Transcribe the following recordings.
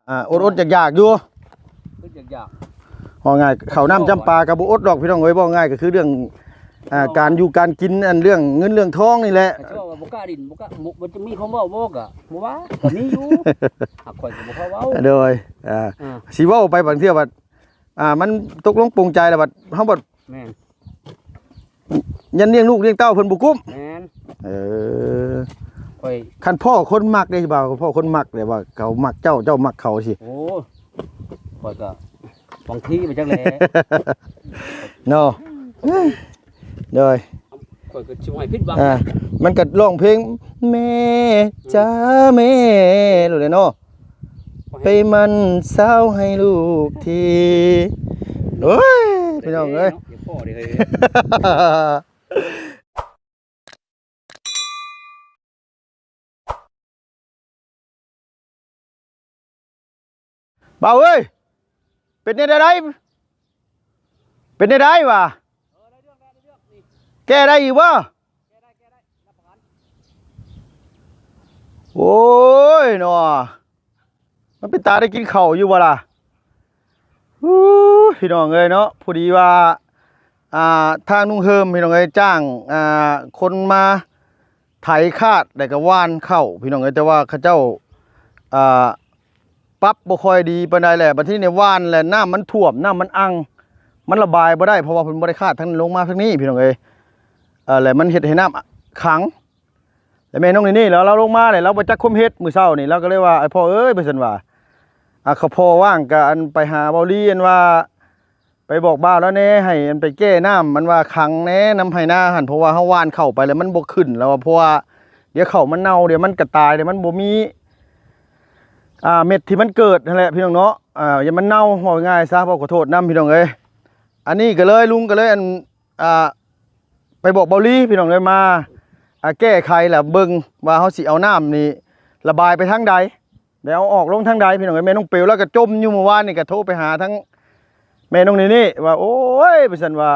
ອ່າ ອົດໆຢາກໆຢູ່ ຄືຢາກໆ ເວົ້າງ່າຍເຂົ້ານ້ຳຈຳປາກໍບໍ່ອົດດອກ ພີ່ນ້ອງເອີຍ. ເວົ້າງ່າຍກໍຄືເລື່ອງ ອ່າ ການຢູ່ການກິນ ອັນເລື່ອງເງິນເລື່ອງທອງນີ້ແຫຼະ ເຂົາເວົ້າວ່າບໍ່ກ້າດິນ ບໍ່ກ້າ ບໍ່ ບໍ່ຈະມີຄວາມເວົ້າບໍ່ ກໍບໍ່ວ່າ ກໍມີຢູ່ ຫາກຂ້ອຍກໍບໍ່ກ້າເວົ້າ ໂດຍ ອ່າ ອ່າ ຊິເວົ້າໄປບາງເທື່ອບັດ ອ່າ ມັນຕົກລົງປົງໃຈແລ້ວບັດ ເຮົາບັດ ແມ່ນ ຍັນລ້ຽງລູກລ້ຽງເຕົ້າເພິ່ນບໍ່ກຸ້ມ ແມ່ນ ເອີ ຂ້ອຍ ຄັນພໍ້ຄົນມັກເດ້ບ່າວ ພໍ້ຄົນມັກແລ້ວວ່າເຂົາມັກເຈົ້າ ເຈົ້າມັກເຂົາຊີ້ ໂອ້ ຂ້ອຍກໍບາງທີບໍ່ຈັກແຫຼະ ເນາະ ໂດຍ ຂ້ອຍກໍຊິບໍ່ໃຫ້ຜິດຫວັງ ອ່າ ມັນກໍຮ້ອງເພງ ແມ່ຈ໋າແມ່ໂລດແຫຼະເນາະ ໄປໝັ່ນສາວໃຫ້ລູກທີ ໂອ້ຍ ພີ່ນ້ອງເອີຍ ຢ່າພໍ້ເດ້ເຮີ້ຍ ບ່າວເອີຍ ເປັນແນວໃດ ເປັນແນວໃດຫວາ ແກ້ໄດ້ຢູ່ບໍ່? ໂອ້ຍເນາະ ມັນເປັນຕາໄດ້ກິນເຂົ້າຢູ່ບໍ່ລະ? ອູ້ ພີ່ນ້ອງເອີຍເນາະ ພໍດີວ່າ ອ່າ ທາງລຸງເຮີມ ພີ່ນ້ອງເອີຍ ຈ້າງ ອ່າ ຄົນມາໄຖຄາດ ແລ້ວກໍຫວ່ານເຂົ້າ ພີ່ນ້ອງເອີຍ ແຕ່ວ່າເຂົາເຈົ້າ ອ່າ ປັບບໍ່ຄ່ອຍດີປານໃດແຫຼະ ບັດທີນີ້ຫວ່ານແລ້ວນ້ຳມັນຖ້ວມ ນ້ຳມັນອັ່ງ ມັນລະບາຍບໍ່ໄດ້ ເພາະວ່າເພິ່ນບໍ່ໄດ້ຄາດທາງລົງມາທາງນີ້ ພີ່ນ້ອງເອີຍ ເອີ ແລ້ວມັນເຮັດໃຫ້ນ້ຳຂັງ ແລ້ວແມ່ນ້ອງນີ້ນີ້ ລາວ ລາວລົງມາແລ້ວ ລາວບໍ່ຈັກຄວາມເຮັດ ມື້ເຊົ້ານີ້ ລາວກໍເລີຍວ່າ ອ້າຍພໍ່ເອີຍ ວ່າຊັ້ນວ່າ ອ່າ ຂ້າພໍ່ວ່າງກໍ ອັນ ໄປຫາເວົ້າລີ ອັນວ່າ ໄປບອກບ່າວລາວແດ່ ໃຫ້ ອັນ ໄປແກ້ນ້ຳ ມັນວ່າຂັງແດ່ນຳໄຮ່ນາຫັ້ນ ເພາະວ່າເຮົາຫວ່ານເຂົ້າໄປແລ້ວມັນບໍ່ຂຶ້ນ ລາວວ່າ ເພາະວ່າດຽວເຂົ້າມັນເນົ່າ ດຽວມັນກະຕາຍ ດຽວມັນບໍ່ມີ ອ່າ ເມັດທີ່ມັນເກີດຫັ້ນແຫຼະ ພີ່ນ້ອງເນາະ ອ່າ ຢ່າມັນເນົ່າ ເວົ້າງ່າຍຊະ ເວົ້າຂໍໂທດນຳ ພີ່ນ້ອງເອີຍ ອັນນີ້ກໍເລີຍ ລຸງກໍເລີຍ ອັນ ອ່າ ໄປບອກເບົາຫຼີ ພີ່ນ້ອງເອີຍ ມາ ອ່າ ແກ້ໄຂ ແລ້ວເບິ່ງວ່າເຮົາຊິເອົານ້ຳນີ້ລະບາຍໄປທາງໃດ ແລ້ວເອົາອອກລົງທາງໃດ ພີ່ນ້ອງເອີຍ. ແມ່ນ້ອງເປວລາວກໍຈົ່ມຢູ່ ມື້ວານນີ້ກໍໂທໄປຫາທາງແມ່ນ້ອງນີ່ນີ້ວ່າ ໂອ້ຍ ວ່າຊັ້ນວ່າ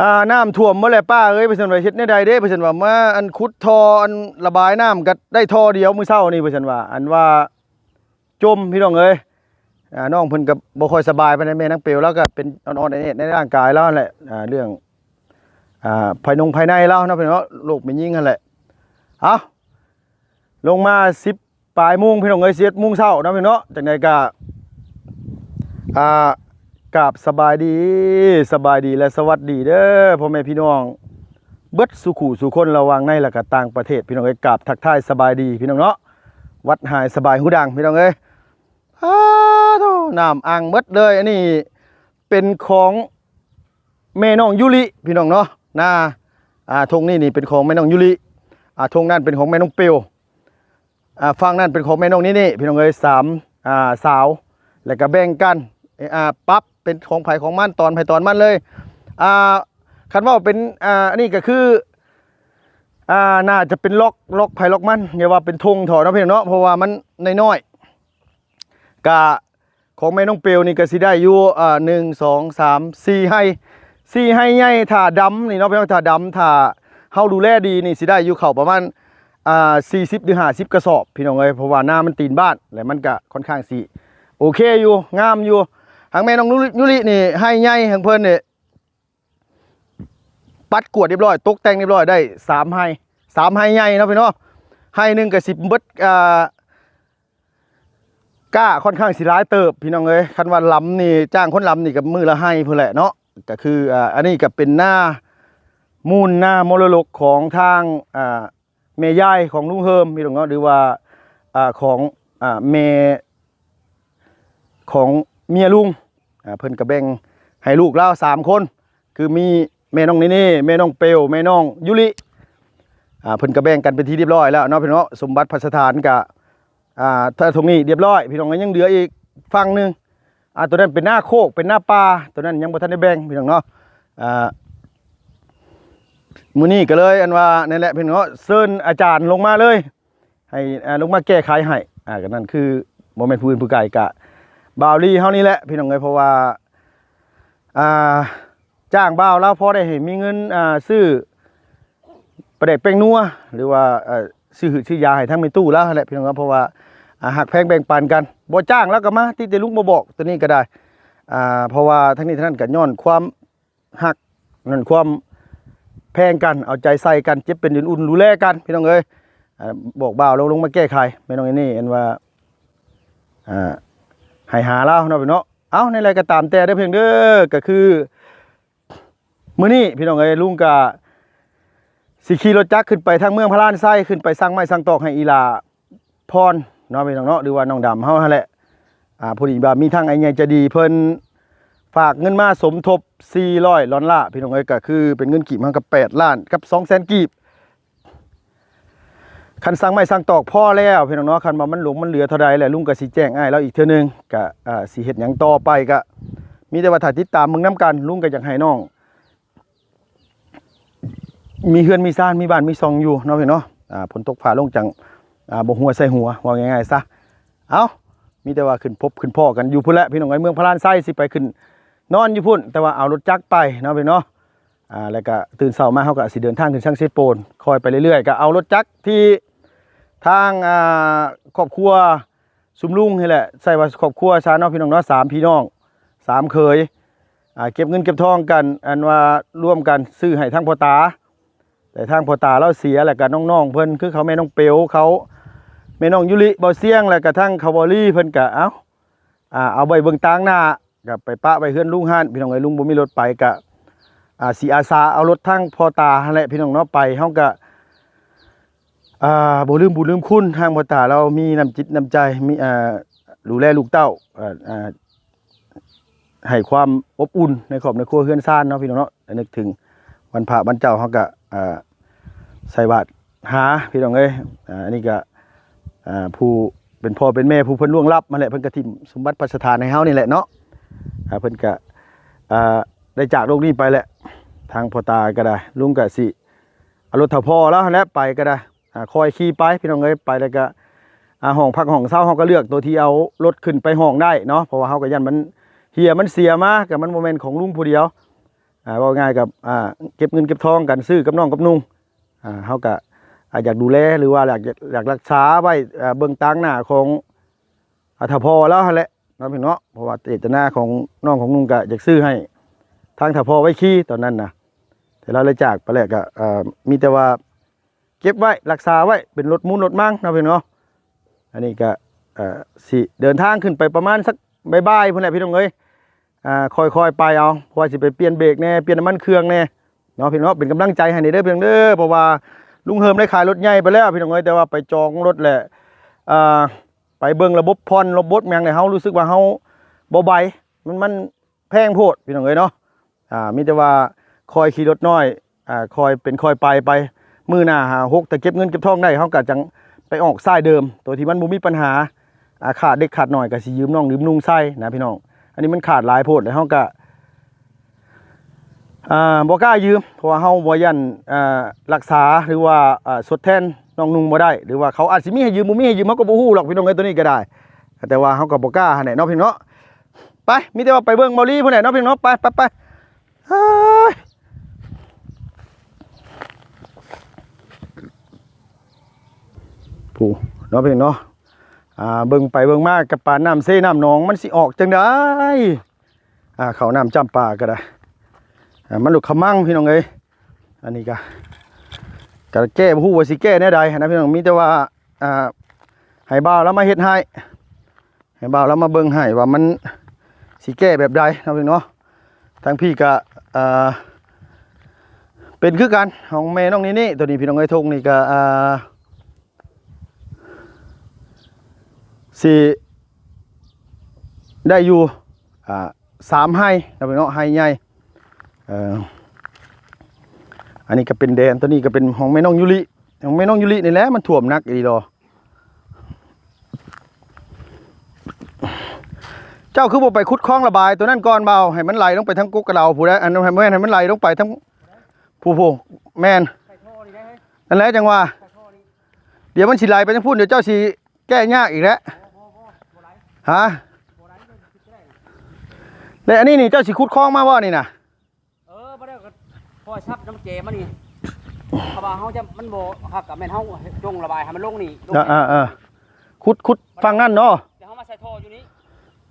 ອ່າ ນ້ຳຖ້ວມໝົດແລ້ວປ້າເອີຍ ວ່າຊັ້ນວ່າ ເຮັດແນວໃດເດ້ ວ່າຊັ້ນວ່າ ມາ ອັນ ຂຸດທໍ່ ອັນ ລະບາຍນ້ຳກໍໄດ້ທໍ່ດຽວມື້ເຊົ້ານີ້ ວ່າຊັ້ນວ່າ ອັນວ່າ ຈົ່ມ ພີ່ນ້ອງເອີຍ ອ່າ ນ້ອງເພິ່ນກໍບໍ່ຄ່ອຍສະບາຍປານໃດ ແມ່ນາງເປວລາວກໍເປັນອ່ອນໆແອດໆໃນຮ່າງກາຍລາວຫັ້ນແຫຼະ ອ່າ ເລື່ອງ ອ່າ ພາຍນົງພາຍໃນລາວເນາະ ພີ່ນ້ອງເນາະ ໂລກແມ່ຍິງຫັ້ນແຫຼະ. ເອົ້າ ລົງມາສິບປາຍໂມງ ພີ່ນ້ອງເອີຍ ສິບເອັດໂມງເຊົ້າເນາະ ພີ່ນ້ອງເນາະ ຈັ່ງໃດກໍ ອ່າ ກາບສະບາຍດີ ສະບາຍດີ ແລະ ສະຫວັດດີເດີ ພໍ່ແມ່ພີ່ນ້ອງເບິດສູ່ຄູ່ສູ່ຄົນ ລະຫວ່າງໃນ ແລະ ກໍຕ່າງປະເທດ ພີ່ນ້ອງເອີຍ ກາບທັກທາຍສະບາຍດີ ພີ່ນ້ອງເນາະ. ຫວັດຫາຍສະບາຍຫູດັງ ພີ່ນ້ອງເອີຍ ອ້າໂທ້ ນ້ຳອັ່ງເບິດເລີຍ. ອັນນີ້ເປັນຂອງແມ່ນ້ອງຢູລິ ພີ່ນ້ອງເນາະ ນາ ອ່າ ທົ່ງນີ້ນີ້ເປັນຂອງແມ່ນ້ອງຢູລິ ອ່າ ທົ່ງນັ້ນເປັນຂອງແມ່ນ້ອງເປວ ອ່າ ຝັ່ງນັ້ນເປັນຂອງແມ່ນ້ອງນີ່ນີ້ ພີ່ນ້ອງເອີຍ ສາມ ອ່າ ສາວ ແລ້ວກໍແບ່ງກັນ ອ່າ ປັບເປັນຂອງໃຜຂອງມັນ ຕອນໃຜຕອນມັນເລີຍ. ອ່າ ຄັນເວົ້າເປັນ ອ່າ ອັນນີ້ກໍຄື ອ່າ ໜ້າຈະເປັນລັອກ ລັອກໃຜລັອກມັນ ຢ່າວ່າເປັນທົ່ງເຖາະເນາະ ພີ່ນ້ອງເນາະ ເພາະວ່າມັນນ້ອຍໆ. ກະຂອງແມ່ນ້ອງເປວນີ້ກໍຊິໄດ້ຢູ່ ອ່າ ໜຶ່ງ ສອງ ສາມ ສີ່ໄຮ່ ສີ່ໄຮ່ໃຫຍ່ ຖ້າດຳນີ້ເນາະ ພີ່ນ້ອງ ຖ້າດຳ ຖ້າເຮົາດູແລດີນີ້ ຊິໄດ້ຢູ່ເຂົ້າປະມານ ອ່າ ສີ່ສິບ ຫຼື ຫ້າສິບກະສອບ ພີ່ນ້ອງເອີຍ ເພາະວ່ານາມັນຕີນບ້ານ ແລະ ມັນກະຄ່ອນຂ້າງຊິໂອເຄຢູ່ ງາມຢູ່. ທາງແມ່ນ້ອງຢູລິນີ້ໄຮ່ໃຫຍ່ ທາງເພິ່ນນີ້ ປັດກວດຮຽບຮ້ອຍ ຕົກແຕ່ງຮຽບຮ້ອຍ ໄດ້ສາມໄຮ່ ສາມໄຮ່ໃຫຍ່ເນາະ ພີ່ນ້ອງເນາະ. ໄຮ່ໜຶ່ງກໍຊິເບິດ ອ່າ ກ້າຂ້ອນຂ້າງຊິຫຼາຍເຕີບ ພີ່ນ້ອງເອີຍ. ຄັນວ່າລຳນີ້ ຈ້າງຄົນລຳນີ້ກໍມື້ລະໄຮ່ພຸ້ນແຫຼະເນາະ. ກໍຄື ອ່າ ອັນນີ້ກໍເປັນນາມູນ ນາມໍລະດົກຂອງທາງ ອ່າ ແມ່ຍາຍຂອງລຸງເຮີມ ພີ່ນ້ອງເນາະ ຫຼືວ່າ ອ່າ ຂອງ ອ່າ ແມ່ຂອງເມຍລຸງ ອ່າ ເພິ່ນກໍແບ່ງໃຫ້ລູກລາວສາມຄົນ ຄືມີແມ່ນ້ອງນີ່ນີ້ ແມ່ນ້ອງເປວ ແມ່ນ້ອງຢູລິ ອ່າ ເພິ່ນກໍແບ່ງກັນເປັນທີ່ຮຽບຮ້ອຍແລ້ວເນາະ ພີ່ນ້ອງເນາະ. ສົມບັດພັດສະຖານກໍ ອ່າ ຖ້າທົ່ງນີ້ຮຽບຮ້ອຍ ພີ່ນ້ອງ ກໍຍັງເຫຼືອອີກຝັ່ງໜຶ່ງ ອ່າ ຕົວນັ້ນເປັນນາໂຄກ ເປັນນາປ່າ ຕົວນັ້ນຍັງບໍ່ທັນໄດ້ແບ່ງ ພີ່ນ້ອງເນາະ. ອ່າ ມື້ນີ້ກໍເລີຍ ອັນວ່າ ນັ້ນແຫຼະ ພີ່ນ້ອງເນາະ ເຊີນອາຈານລົງມາເລີຍ ໃຫ້ ອ່າ ລົງມາແກ້ໄຂໃຫ້ ອ່າ ກໍນັ້ນຄືບໍ່ແມ່ນຜູ້ອື່ນຜູ້ໄກ ກະບ່າວລີເຮົານີ້ແຫຼະ ພີ່ນ້ອງເອີຍ. ເພາະວ່າ ອ່າ ຈ້າງບ່າວລາວພໍໄດ້ໃຫ້ມີເງິນ ອ່າ ຊື້ປາແດກແປ້ງນົວ ຫຼືວ່າ ເອີ ຊື້ຫືດຊື້ຢາໃຫ້ທາງແມ່ຕູ້ລາວຫັ້ນແຫຼະ ພີ່ນ້ອງເນາະ. ເພາະວ່າ ອ່າ ຮັກແພງແບ່ງປັນກັນ ບໍ່ຈ້າງລາວກໍມາ ຕິແຕ່ລຸງບໍ່ບອກ ຕົວນີ້ກໍໄດ້ ອ່າ ເພາະວ່າທັງນີ້ທັງນັ້ນກໍຍ້ອນຄວາມຮັກ ນັ້ນ ຄວາມແພງກັນ ເອົາໃຈໃສ່ກັນ ເຈັບເປັນເປັນອຸ່ນ ດູແລກັນ ພີ່ນ້ອງເອີຍ ອ່າ ບອກບ່າວລາວລົງມາແກ້ໄຂ ແມ່ນ້ອງເອນີ້ ອັນວ່າ ອ່າ ໃຫ້ຫາລາວເນາະ ພີ່ນ້ອງເນາະ ເອົ້າ ແນວໃດກໍຕາມແຕ່ເດີພຽງເດີ ກໍຄື ມື້ນີ້ພີ່ນ້ອງເອີຍ ລຸງກະຊິຂີ່ລົດຈັກຂຶ້ນໄປທາງເມືອງພະລານໄຊ ຂຶ້ນໄປສັ່ງໄມ້ສັ່ງຕອກໃຫ້ອີ່ຫຼ້າພອນເນາະ ພີ່ນ້ອງເນາະ ຫຼືວ່ານ້ອງດຳເຮົາຫັ້ນແຫຼະ ອ່າ ພໍດີວ່າມີທາງອ້າຍໃຫຍ່ໃຈດີເພິ່ນຝາກເງິນມາສົມທົບສີ່ຮ້ອຍດອນລາ ພີ່ນ້ອງເອີຍ ກະຄືເປັນເງິນກີບເຮົາກະແປດລ້ານກັບສອງແສນກີບ. ຄັນສັ່ງໄມ້ສັ່ງຕອກພໍແລ້ວພີ່ນ້ອງເນາະ ຄັນວ່າມັນຫຼົງມັນເຫຼືອເທົ່າໃດແລ້ວ ລຸງກໍຊິແຈ້ງອ້າຍລາວອີກເທື່ອໜຶ່ງ ກະ ອ່າ ຊິເຮັດຫຍັງຕໍ່ໄປ ກະມີແຕ່ວ່າຖ້າຕິດຕາມເບິ່ງນຳກັນ ລຸງກໍຢາກໃຫ້ນ້ອງມີເຮືອນມີຊານ ມີບ້ານມີຊ່ອງຢູ່ເນາະ ພີ່ນ້ອງເນາະ ອ່າ ຝົນຕົກຟ້າລົງຈັ່ງ ອ່າ ບໍ່ຮົ່ວໃສ່ຫົວ ເວົ້າງ່າຍໆຊະ ເອົ້າ ມີແຕ່ວ່າຂຶ້ນພົບຂຶ້ນພໍ້ກັນຢູ່ພຸ້ນແຫຼະ ພີ່ນ້ອງເອີຍ ເມືອງພະລານໄຊ ຊິໄປຂຶ້ນນອນຢູ່ພຸ້ນ ແຕ່ວ່າເອົາລົດຈັກໄປເນາະ ພີ່ນ້ອງເນາະ. ອ່າ ແລ້ວກະຕື່ນເຊົ້າມາ ເຮົາກະຊິເດີນທາງຂຶ້ນຊັງເຊໂປນ ຄ່ອຍໄປເລື້ອຍໆ ກະເອົາລົດຈັກທີ່ທາງ ອ່າ ຄອບຄົວຊຸມລຸງນີ້ແຫຼະ ໃຊ້ວ່າຄອບຄົວຊະເນາະ ພີ່ນ້ອງເນາະ ສາມພີ່ນ້ອງ ສາມເຂີຍ ອ່າ ເກັບເງິນເກັບທອງກັນ ອັນວ່າລວມກັນຊື້ໃຫ້ທາງພໍ່ຕາ ແຕ່ທາງພໍ່ຕາລາວເສຍ ແລ້ວກະນ້ອງໆເພິ່ນ ຄືເຂົາແມ່ນ້ອງເປວ ເຂົາແມ່ນ້ອງຢູລິ ເບົາຊຽງ ແລ້ວກະທາງເຂົາເບົາລີ ເພິ່ນກະເອົາ ອ່າ ເອົາໄວ້ເບິ່ງຕາງໜ້າ ກໍໄປປະໄວ້ເຮືອນລຸງຫັ້ນ ພີ່ນ້ອງເອີຍ ລຸງບໍ່ມີລົດໄປ ກໍ ອ່າ ຊິອາສາເອົາລົດທາງພໍ່ຕາຫັ້ນແຫຼະ ພີ່ນ້ອງເນາະ ໄປ ເຮົາກໍ ອ່າ ບໍ່ລືມບຸນລືມຄຸນ ທາງພໍ່ຕາລາວມີນ້ຳຈິດນ້ຳໃຈ ມີ ອ່າ ດູແລລູກເຕົ້າ ອ່າ ໃຫ້ຄວາມອົບອຸ່ນໃນຄອບໃນຄົວເຮືອນຊານເນາະ ພີ່ນ້ອງເນາະ ລະນຶກເຖິງວັນພະວັນເຈົ້າ ເຮົາກໍ ອ່າ ໃສ່ບາດ ຫາ ພີ່ນ້ອງເອີຍ ອ່າ ອັນນີ້ກະ ອ່າ ຜູ້ເປັນພໍ່ເປັນແມ່ ຜູ້ເພິ່ນລ່ວງລັບມາແຫຼະ ເພິ່ນກະຖິ້ມສົມບັດພັດສະຖານໃຫ້ເຮົານີ້ແຫຼະເນາະ ອ່າ ເພິ່ນກະ ອ່າ ໄດ້ຈາກໂລກນີ້ໄປແຫຼະ ທາງພໍ່ຕາກໍໄດ້ ລຸງກະຊິເອົາລົດຖ້າພໍ່ລາວຫັ້ນແຫຼະ ໄປກໍໄດ້ ອ່າ ຄ່ອຍຂີ່ໄປ ພີ່ນ້ອງເອີຍ ໄປແລ້ວກະ ອ່າ ຫ້ອງພັກຫ້ອງເຊົາ ເຮົາກໍເລືອກໂຕທີ່ເອົາລົດຂຶ້ນໄປຫ້ອງໄດ້ເນາະ ເພາະວ່າເຮົາກໍຢ້ານມັນເຫຍມັນເສຍມາ ກໍມັນບໍ່ແມ່ນຂອງລຸງຜູ້ດຽວ ອ່າ ເວົ້າງ່າຍກັບ ອ່າ ເກັບເງິນເກັບທອງກັນ ຊື້ກັບນ້ອງກັບນຸ່ງ ອ່າ ເຮົາກະ ອ່າ ຢາກດູແລ ຫຼືວ່າຢາກ ຢາກ ຢາກຮັກສາໄວ້ ເອີ ເບິ່ງຕາງໜ້າຂອງ ອ່າ ຖ້າພໍ່ລາວຫັ້ນແຫຼະເນາະ ພີ່ນ້ອງເນາະ ເພາະວ່າເຈດຕະນາຂອງນ້ອງຂອງນຸ່ງກະຢາກຊື້ໃຫ້ທາງຖ້າພໍ່ໄວ້ຂີ່ຕອນນັ້ນນະ ແຕ່ລາວໄດ້ຈາກໄປແລ້ວກະ ເອີ ມີແຕ່ວ່າເກັບໄວ້ ຮັກສາໄວ້ ເປັນລົດມູນລົດມັງເນາະ ພີ່ນ້ອງເນາະ ອັນນີ້ກະ ເອີ ຊິເດີນທາງຂຶ້ນໄປປະມານສັກບ່າຍໆພຸ້ນແຫຼະ ພີ່ນ້ອງເອີຍ ອ່າ ຄ່ອຍໆໄປເອົາ ເພາະວ່າຊິໄປປ່ຽນເບຣກແດ່ ປ່ຽນນ້ຳມັນເຄື່ອງແດ່ເນາະ ພີ່ນ້ອງເນາະ ເປັນກຳລັງໃຈໃຫ້ແດ່ເດີ ພີ່ນ້ອງເດີ ເພາະວ່າລຸງເຮີມໄດ້ຂາຍລົດໃຫຍ່ໄປແລ້ວ ພີ່ນ້ອງເອີຍ ແຕ່ວ່າໄປຈອງລົດແຫຼະ ອ່າ ໄປເບິ່ງລະບົບຜ່ອນລະບົບຫຍັງແລ້ວ ເຮົາຮູ້ສຶກວ່າເຮົາບໍ່ໄຫວ ມັນ ມັນແພງໂພດ ພີ່ນ້ອງເອີຍເນາະ ອ່າ ມີແຕ່ວ່າຄ່ອຍຂີ່ລົດນ້ອຍ ອ່າ ຄ່ອຍເປັນຄ່ອຍໄປ ໄປ ມື້ໜ້າຫາຫົກ ຖ້າເກັບເງິນເກັບທອງໄດ້ ເຮົາກໍຈັ່ງໄປອອກສາຍເດີມ ໂຕທີ່ມັນບໍ່ມີບັນຫາ ອ່າ ຂາດເລັກຂາດໜ້ອຍກໍຊິຢືມນ້ອງຢືມນຸ່ງໃຊ້ນະພີ່ນ້ອງ ອັນນີ້ມັນຂາດຫຼາຍໂພດ ແລ້ວເຮົາກໍ ອ່າ ບໍ່ກ້າຢືມ ເພາະວ່າເຮົາບໍ່ຢ້ານ ອ່າ ຮັກສາ ຫຼືວ່າ ອ່າ ທົດແທນນ້ອງນຸ່ງບໍ່ໄດ້ ຫຼືວ່າເຂົາອາດຊິມີໃຫ້ຢືມ ບໍ່ມີໃຫ້ຢືມ ເຮົາກໍບໍ່ຮູ້ດອກ ພີ່ນ້ອງເອີຍ ໂຕນີ້ກໍໄດ້ ແຕ່ວ່າເຮົາກໍບໍ່ກ້າຫັ້ນແຫຼະເນາະ ພີ່ນ້ອງເນາະ ໄປ ມີແຕ່ວ່າໄປເບິ່ງເບົາລີພຸ້ນແຫຼະເນາະ ພີ່ນ້ອງເນາະ ໄປ ໄປ ໄປ ເອີຍ ຜູ້ເນາະ ພີ່ນ້ອງເນາະ ອ່າ ເບິ່ງໄປເບິ່ງມາກັບປານນ້ຳເຊນ້ຳໜອງ ມັນຊິອອກຈັ່ງໃດ ອ່າ ເຂົ້ານ້ຳຈ້ຳປາກໍໄດ້ ອ່າ ມັນລຸກຂະມັງ ພີ່ນ້ອງເອີຍ ອັນນີ້ກໍ ກໍແກ້ ບໍ່ຮູ້ວ່າຊິແກ້ແນວໃດນະ ພີ່ນ້ອງ ມີແຕ່ວ່າ ອ່າ ໃຫ້ບ່າວລາວມາເຮັດໃຫ້ ໃຫ້ບ່າວລາວມາເບິ່ງໃຫ້ວ່າມັນຊິແກ້ແບບໃດເນາະ ພີ່ນ້ອງເນາະ ທາງພີ້ກະ ເອີ ເປັນຄືກັນ ຂອງແມ່ນ້ອງນີ່ນີ້ ໂຕນີ້ ພີ່ນ້ອງເອີຍ ທົ່ງນີ້ກະ ເອີ ຊິໄດ້ຢູ່ ອ່າ ສາມໄຮ່ເນາະ ພີ່ນ້ອງເນາະ ໄຮ່ໃຫຍ່ ເອີ ອັນນີ້ກໍເປັນແດນ ໂຕນີ້ກໍເປັນຂອງແມ່ນ້ອງຢູລິ ຂອງແມ່ນ້ອງຢູລິນີ້ແຫຼະ ມັນຖ້ວມໜັກອີ່ຫຼີດອ ເຈົ້າຄືບໍ່ໄປຂຸດຄອງລະບາຍໂຕນັ້ນກ່ອນ ບ່າວ ໃຫ້ມັນໄຫຼລົງໄປທາງກົກກະເດົາຜູ້ໃດ ອັນນັ້ນ ໃຫ້ ແມ່ນໃຫ້ມັນໄຫຼລົງໄປທາງ ຜູ້ ຜູ້ ແມ່ນ ນັ້ນແຫຼະ ຈັ່ງວ່າ ດຽວມັນຊິໄຫຼໄປທາງພຸ້ນ ດຽວເຈົ້າຊິແກ້ຍາກອີກແຫຼະ ຮະ ແລ້ວອັນນີ້ນີ້ ເຈົ້າຊິຂຸດຄອງມາບໍ່ນີ້ນະ? ເອີ ບໍ່ໄດ້ກໍຄ່ອຍຊັບນ້ຳແຈມານີ້ ເພາະວ່າເຮົາຈະ ມັນບໍ່ຄັກ ກໍແມ່ນເຮົາຈົ່ງລະບາຍໃຫ້ມັນລົງນີ້ ລົງ ເອີ ເອີ ເອີ ຂຸດ ຂຸດຝັ່ງນັ້ນເນາະ ແຕ່ເຮົາມາໃສ່ທໍ່ຢູ່ນີ້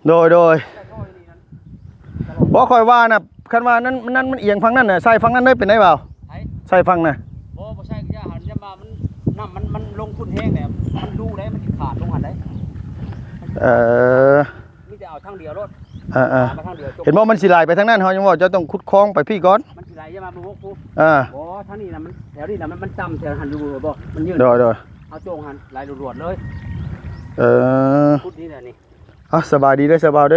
ໂດຍ ໂດຍ ໃສ່ທໍ່ຢູ່ນີ້ນັ້ນ ບໍ່ ຂ້ອຍວ່ານະ ຄັນວ່ານັ້ນ ນັ້ນມັນອຽງຝັ່ງນັ້ນນະ ໃສ່ຝັ່ງນັ້ນເລີຍເປັນໄດບ່າວ? ໃສ? ໃສ່ຝັ່ງນະ ບໍ່ ບໍ່ໃສ່ ຢ່າຫັ້ນ ຢ່າວ່າມັນ ນ້ຳມັນ ມັນລົງພຸ້ນແຮງແຫຼະ ມັນດູໄດ໋ ມັນຊິຂາດລົງຫັ້ນໄດ໋ ເອີ ມີແຕ່ເອົາທາງດຽວໂລດ ເອີໆ ມາທາງດຽວ ເຫັນບໍ່ ມັນຊິໄຫຼໄປທາງນັ້ນ ເຮົາຍັງເວົ້າ ເຈົ້າຕ້ອງຂຸດຄອງໄປພີ້ກ່ອນ ມັນຊິໄຫຼ ຢ່າວ່າບໍ່ຫົກພຸ້ນ ອ່າ ບໍ່ ທາງນີ້ນະ ມັນ ແຖວນີ້ນະ ມັນ ມັນຕ່ຳ ແຖວຫັ້ນຢູ່ບໍ່ ມັນຍື່ນ ໂດຍ ໂດຍ ເຮົາໂຈງຫັ້ນ ໄຫຼລວດໆເລີຍ ເອີ ຂຸດນີ້ແຫຼະນີ້ ອ່ະ ສະບາຍດີເດີ ສະບາຍເດີ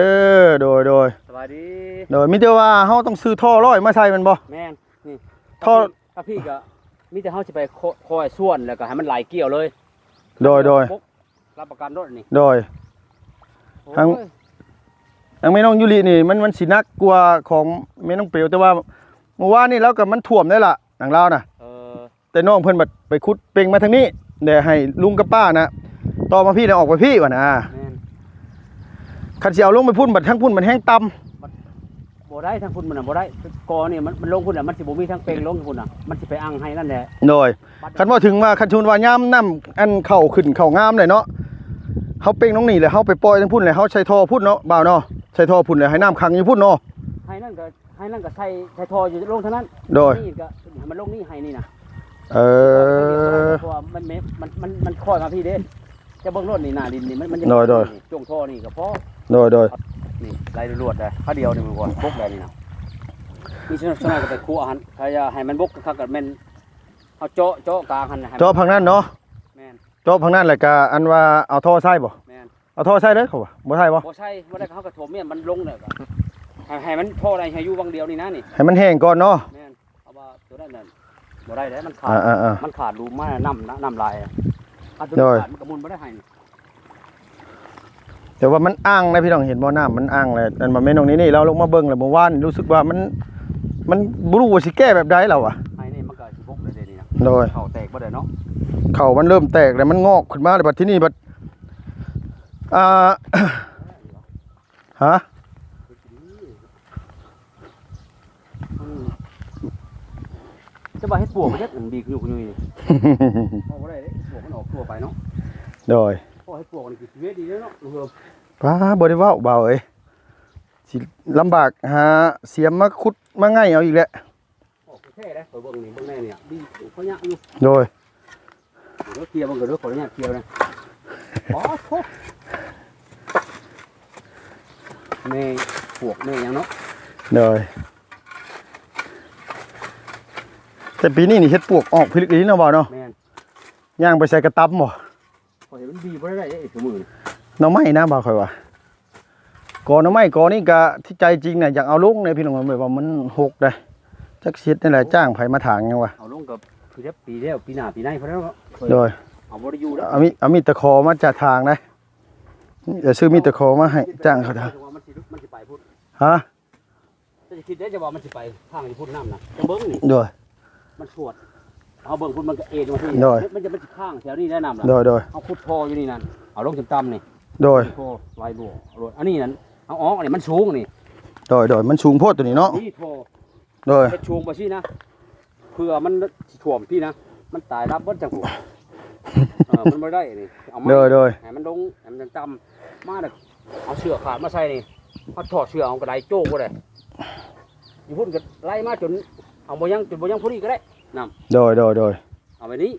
ໂດຍ ໂດຍ ສະບາຍດີ ໂດຍ ມີແຕ່ວ່າເຮົາຕ້ອງຊື້ທໍ່ຮ້ອຍມາໃສ່ແມ່ນບໍ່? ແມ່ນ ນີ້ ທໍ່ ທາງພີ້ກໍມີແຕ່ເຮົາຊິໄປຄ່ອຍ ຄ່ອຍສ່ວນ ແລ້ວກໍໃຫ້ມັນໄຫຼກ່ຽວເລີຍ ໂດຍ ໂດຍ ຮັບປະກັນໂລດນີ້ ໂດຍ ໂອ້ຍ ທາງ ທາງແມ່ນ້ອງຢູລິນີ້ ມັນ ມັນຊິໜັກກວ່າຂອງແມ່ນ້ອງເປວ ແຕ່ວ່າມື້ວານນີ້ລາວກໍ ມັນຖ້ວມໄດ້ລະ ນາງລາວນະ ເອີ ແຕ່ນ້ອງເພິ່ນບັດໄປຂຸດເປັ່ງມາທາງນີ້ ແລ້ວໃຫ້ລຸງກັບປ້ານະ ຕໍ່ມາພີ້ນະ ອອກໄປພີ້ວ່ານະ ແມ່ນ ຄັນຊິເອົາລົງໄປພຸ້ນ ບັດທາງພຸ້ນມັນແຮງຕ່ຳ ບໍ່ໄດ້ ທາງພຸ້ນມັນນະບໍ່ໄດ້ ກໍນີ້ມັນ ມັນລົງພຸ້ນນະ ມັນຊິບໍ່ມີທາງເປັ່ງລົງພຸ້ນນະ ມັນຊິໄປອັ່ງໃຫ້ນັ້ນແຫຼະ ໂດຍ ຄັນເວົ້າເຖິງວ່າ ຄັນສົມມຸດວ່າຍາມນ້ຳອັນເຂົ້າຂຶ້ນເຂົ້າງາມແຫຼະເນາະ ເຮົາເປັ່ງລົງນີ້ແລ້ວ ເຮົາໄປປ່ອຍທາງພຸ້ນແລ້ວ ເຮົາໃສ່ທໍ່ພຸ້ນເນາະ ບ່າວເນາະ ໃສ່ທໍ່ພຸ້ນແລ້ວ ໃຫ້ນ້ຳຂັງຢູ່ພຸ້ນເນາະ ໃຫ້ນັ້ນກໍ ໃຫ້ນັ້ນກໍໃສ່ ໃສ່ທໍ່ຢູ່ລົງເທົ່ານັ້ນ ໂດຍ ນີ້ກໍໃຫ້ມັນລົງນີ້ ໃຫ້ນີ້ນະ ເອີ ເພາະວ່າມັນ ມັນ ມັນ ມັນຄ່ອຍມາພີ້ເດ້ ຈະເບິ່ງໂລດນີ້ ໜ້າດິນນີ້ ມັນ ມັນຈະ ໂດຍ ໂດຍ ຈົງທໍ່ນີ້ກໍພໍ ໂດຍ ໂດຍ ນີ້ໄຫຼລວດໄດ້ ຄາວດຽວນີ້ມັນກໍບົກໄດ້ນີ້ນະ ມີສ່ວນ ສ່ວນໜ້ອຍກໍໄປຂົ້ວຫັ້ນ ຖ້າຢາກໃຫ້ມັນບົກຄັກໆກໍແມ່ນເຮົາເຈາະ ເຈາະກາງຫັ້ນໃຫ້ ເຈາະຝັ່ງນັ້ນເນາະ ແມ່ນ ເຈາະຝັ່ງນັ້ນ ແລ້ວກໍອັນວ່າເອົາທໍ່ໃສ່ບໍ່? ແມ່ນ ເອົາທໍ່ໃສ່ເລີຍ ເຂົາວ່າ ບໍ່ໃສ່ບໍ່? ບໍ່ໃສ່ ບໍ່ໄດ້ ເຮົາກໍຖົມເມຍມັນລົງແລ້ວກໍ ໃຫ້ ໃຫ້ມັນພໍໄດ້ ໃຫ້ຢູ່ວັງດຽວນີ້ນະນີ້ ໃຫ້ມັນແຫ້ງກ່ອນເນາະ ແມ່ນ ເພາະວ່າໂຕນັ້ນນະບໍ່ໄດ້ເດ້ ມັນຂາດ ອ່າໆໆ ມັນຂາດຫຼຸມມາ ນ້ຳ ນ້ຳຫຼາຍ ຄັນໂຕນີ້ ໂດຍ ຂາດມັນກໍໝຸ່ນບໍ່ໄດ້ໃຫ້ ແຕ່ວ່າມັນອັ່ງນະພີ່ນ້ອງ ເຫັນບໍ່ ນ້ຳມັນອັ່ງແຫຼະ ອັນວ່າແມ່ນ້ອງນີ້ນີ້ ລາວລົງມາເບິ່ງແລ້ວ ເມື່ອວານຮູ້ສຶກວ່າມັນ ມັນບໍ່ຮູ້ວ່າຊິແກ້ແບບໃດລາວວ່າ ໃຫ້ນີ້ມັນກໍຊິບົກແລ້ວເດ້ນີ້ນະ ໂດຍ ເຂົ້າແຕກບໍ່ໄດ້ເນາະ ເຂົ້າມັນເລີ່ມແຕກແລ້ວ ມັນງອກຂຶ້ນມາແລ້ວ ບັດທີນີ້ບັດ ອ່າ ຮະ ຈະວ່າເຮັດປວກມັນເຮັດມັນດີກຢູ່ຢູ່ນີ້ ເວົ້າບໍ່ໄດ້ເດ້ ເຮັດປວກມັນອອກທົ່ວໄປເນາະ ໂດຍ ເພາະເຮັດປວກມັນຊິເຮັດດີເດ້ເນາະ ເອີ ປ້າ ບໍ່ໄດ້ເວົ້າ ບ່າວເອີຍ ຊິລຳບາກຫາສຽມມາຂຸດມາໄງ່ເອົາອີກແຫຼະ ອອກແທ້ເດ້ ຂ້ອຍເບິ່ງນີ້ ເບິ່ງແນ່ນີ້ ດີ ເຂົາຍາກຢູ່ ໂດຍ ເດີ ເຄຍເບິ່ງເດີ ຂໍອະນຸຍາດເຄຍນະ ໂອ້ໂຫ ແມ່ປວກແມ່ຫຍັງເນາະ ໂດຍ ແຕ່ປີນີ້ນີ້ເຮັດປວກອອກພິລຶກອີ່ຫຼີເນາະ ບ່າວເນາະ ແມ່ນ ຍ່າງໄປໃສກະຕຳບໍ່? ຂ້ອຍມັນດີບໍ່ໄດ້ເດ້ ຊຸມື້ນີ້ ໜໍ່ໄມ້ນະ ບ່າວ ຂ້ອຍວ່າ ກໍໜໍ່ໄມ້ກໍນີ້ກະ ທີ່ໃຈຈິງນະ ຢາກເອົາລົງເດ້ພີ່ນ້ອງ ແບບວ່າມັນຮົກເດ້ ຈັກຊິເຮັດແນວໃດ ຈ້າງໃຜມາຖາງຫຍັງວະ ເອົາລົງກໍຄືຈະປີແລ້ວ ປີໜ້າ ປີໃນພຸ້ນແລ້ວເນາະ ໂດຍ ເອົາບໍ່ໄດ້ຢູ່ແລ້ວ ເອົາມີດ ເອົາມີດຕະຂໍມາຈະຖາງໄດ໋ ຈະຊື້ມີດຕະຂໍມາໃຫ້ ຈ້າງເຂົາຖາງ ມັນຊິ ມັນຊິໄປພຸ້ນ ຮະ? ເຈົ້າຈະຄິດໄດ້ຈະວ່າມັນຊິໄປທາງຢູ່ພຸ້ນນ້ຳນະ ຈະເບິ່ງນີ້ ໂດຍ ມັນສວດ ເຮົາເບິ່ງພຸ້ນມັນກໍເອນມາພີ້ ໂດຍ ມັນຈະ ມັນຊິຄ້າງແຖວນີ້ແຫຼະນ້ຳນະ ໂດຍ ໂດຍ ເຮົາຂຸດທໍ່ຢູ່ນີ້ນັ້ນ ເອົາລົງຕ່ຳໆນີ້ ໂດຍ ທໍ່ໄວບວກ ເອົາລົງ ອັນນີ້ນັ້ນ ເອົາອອກ ອັນນີ້ມັນສູງນີ້ ໂດຍ ໂດຍ ມັນສູງໂພດຕົວນີ້ເນາະ ນີ້ທໍ່ ໂດຍ ເຮັດສູງໄປຊີ້ນະ ເພື່ອມັນຊິຖ້ວມພີ້ນະ ມັນຕາຍຮັບເບິດຈັ່ງພຸ້ນ ເອີ ມັນບໍ່ໄດ້ນີ້ ເອົາມາ ໂດຍ ໂດຍ ໃຫ້ມັນລົງ ໃຫ້ມັນຕ່ຳ ມາແລ້ວ ເອົາເຊືອກຂາດມາໃສ່ນີ້ ເຮົາຖອດເຊືອກເອົາກະໄດໂຈກບໍ່ໄດ້ ຢູ່ພຸ້ນກໍໄລ່ມາຈົນເອົາບໍ່ຍັງ ຈົນບໍ່ຍັງພໍດີກໍໄດ້ ນ້ຳ ໂດຍ ໂດຍ ໂດຍ ເອົາໄວ້ນີ້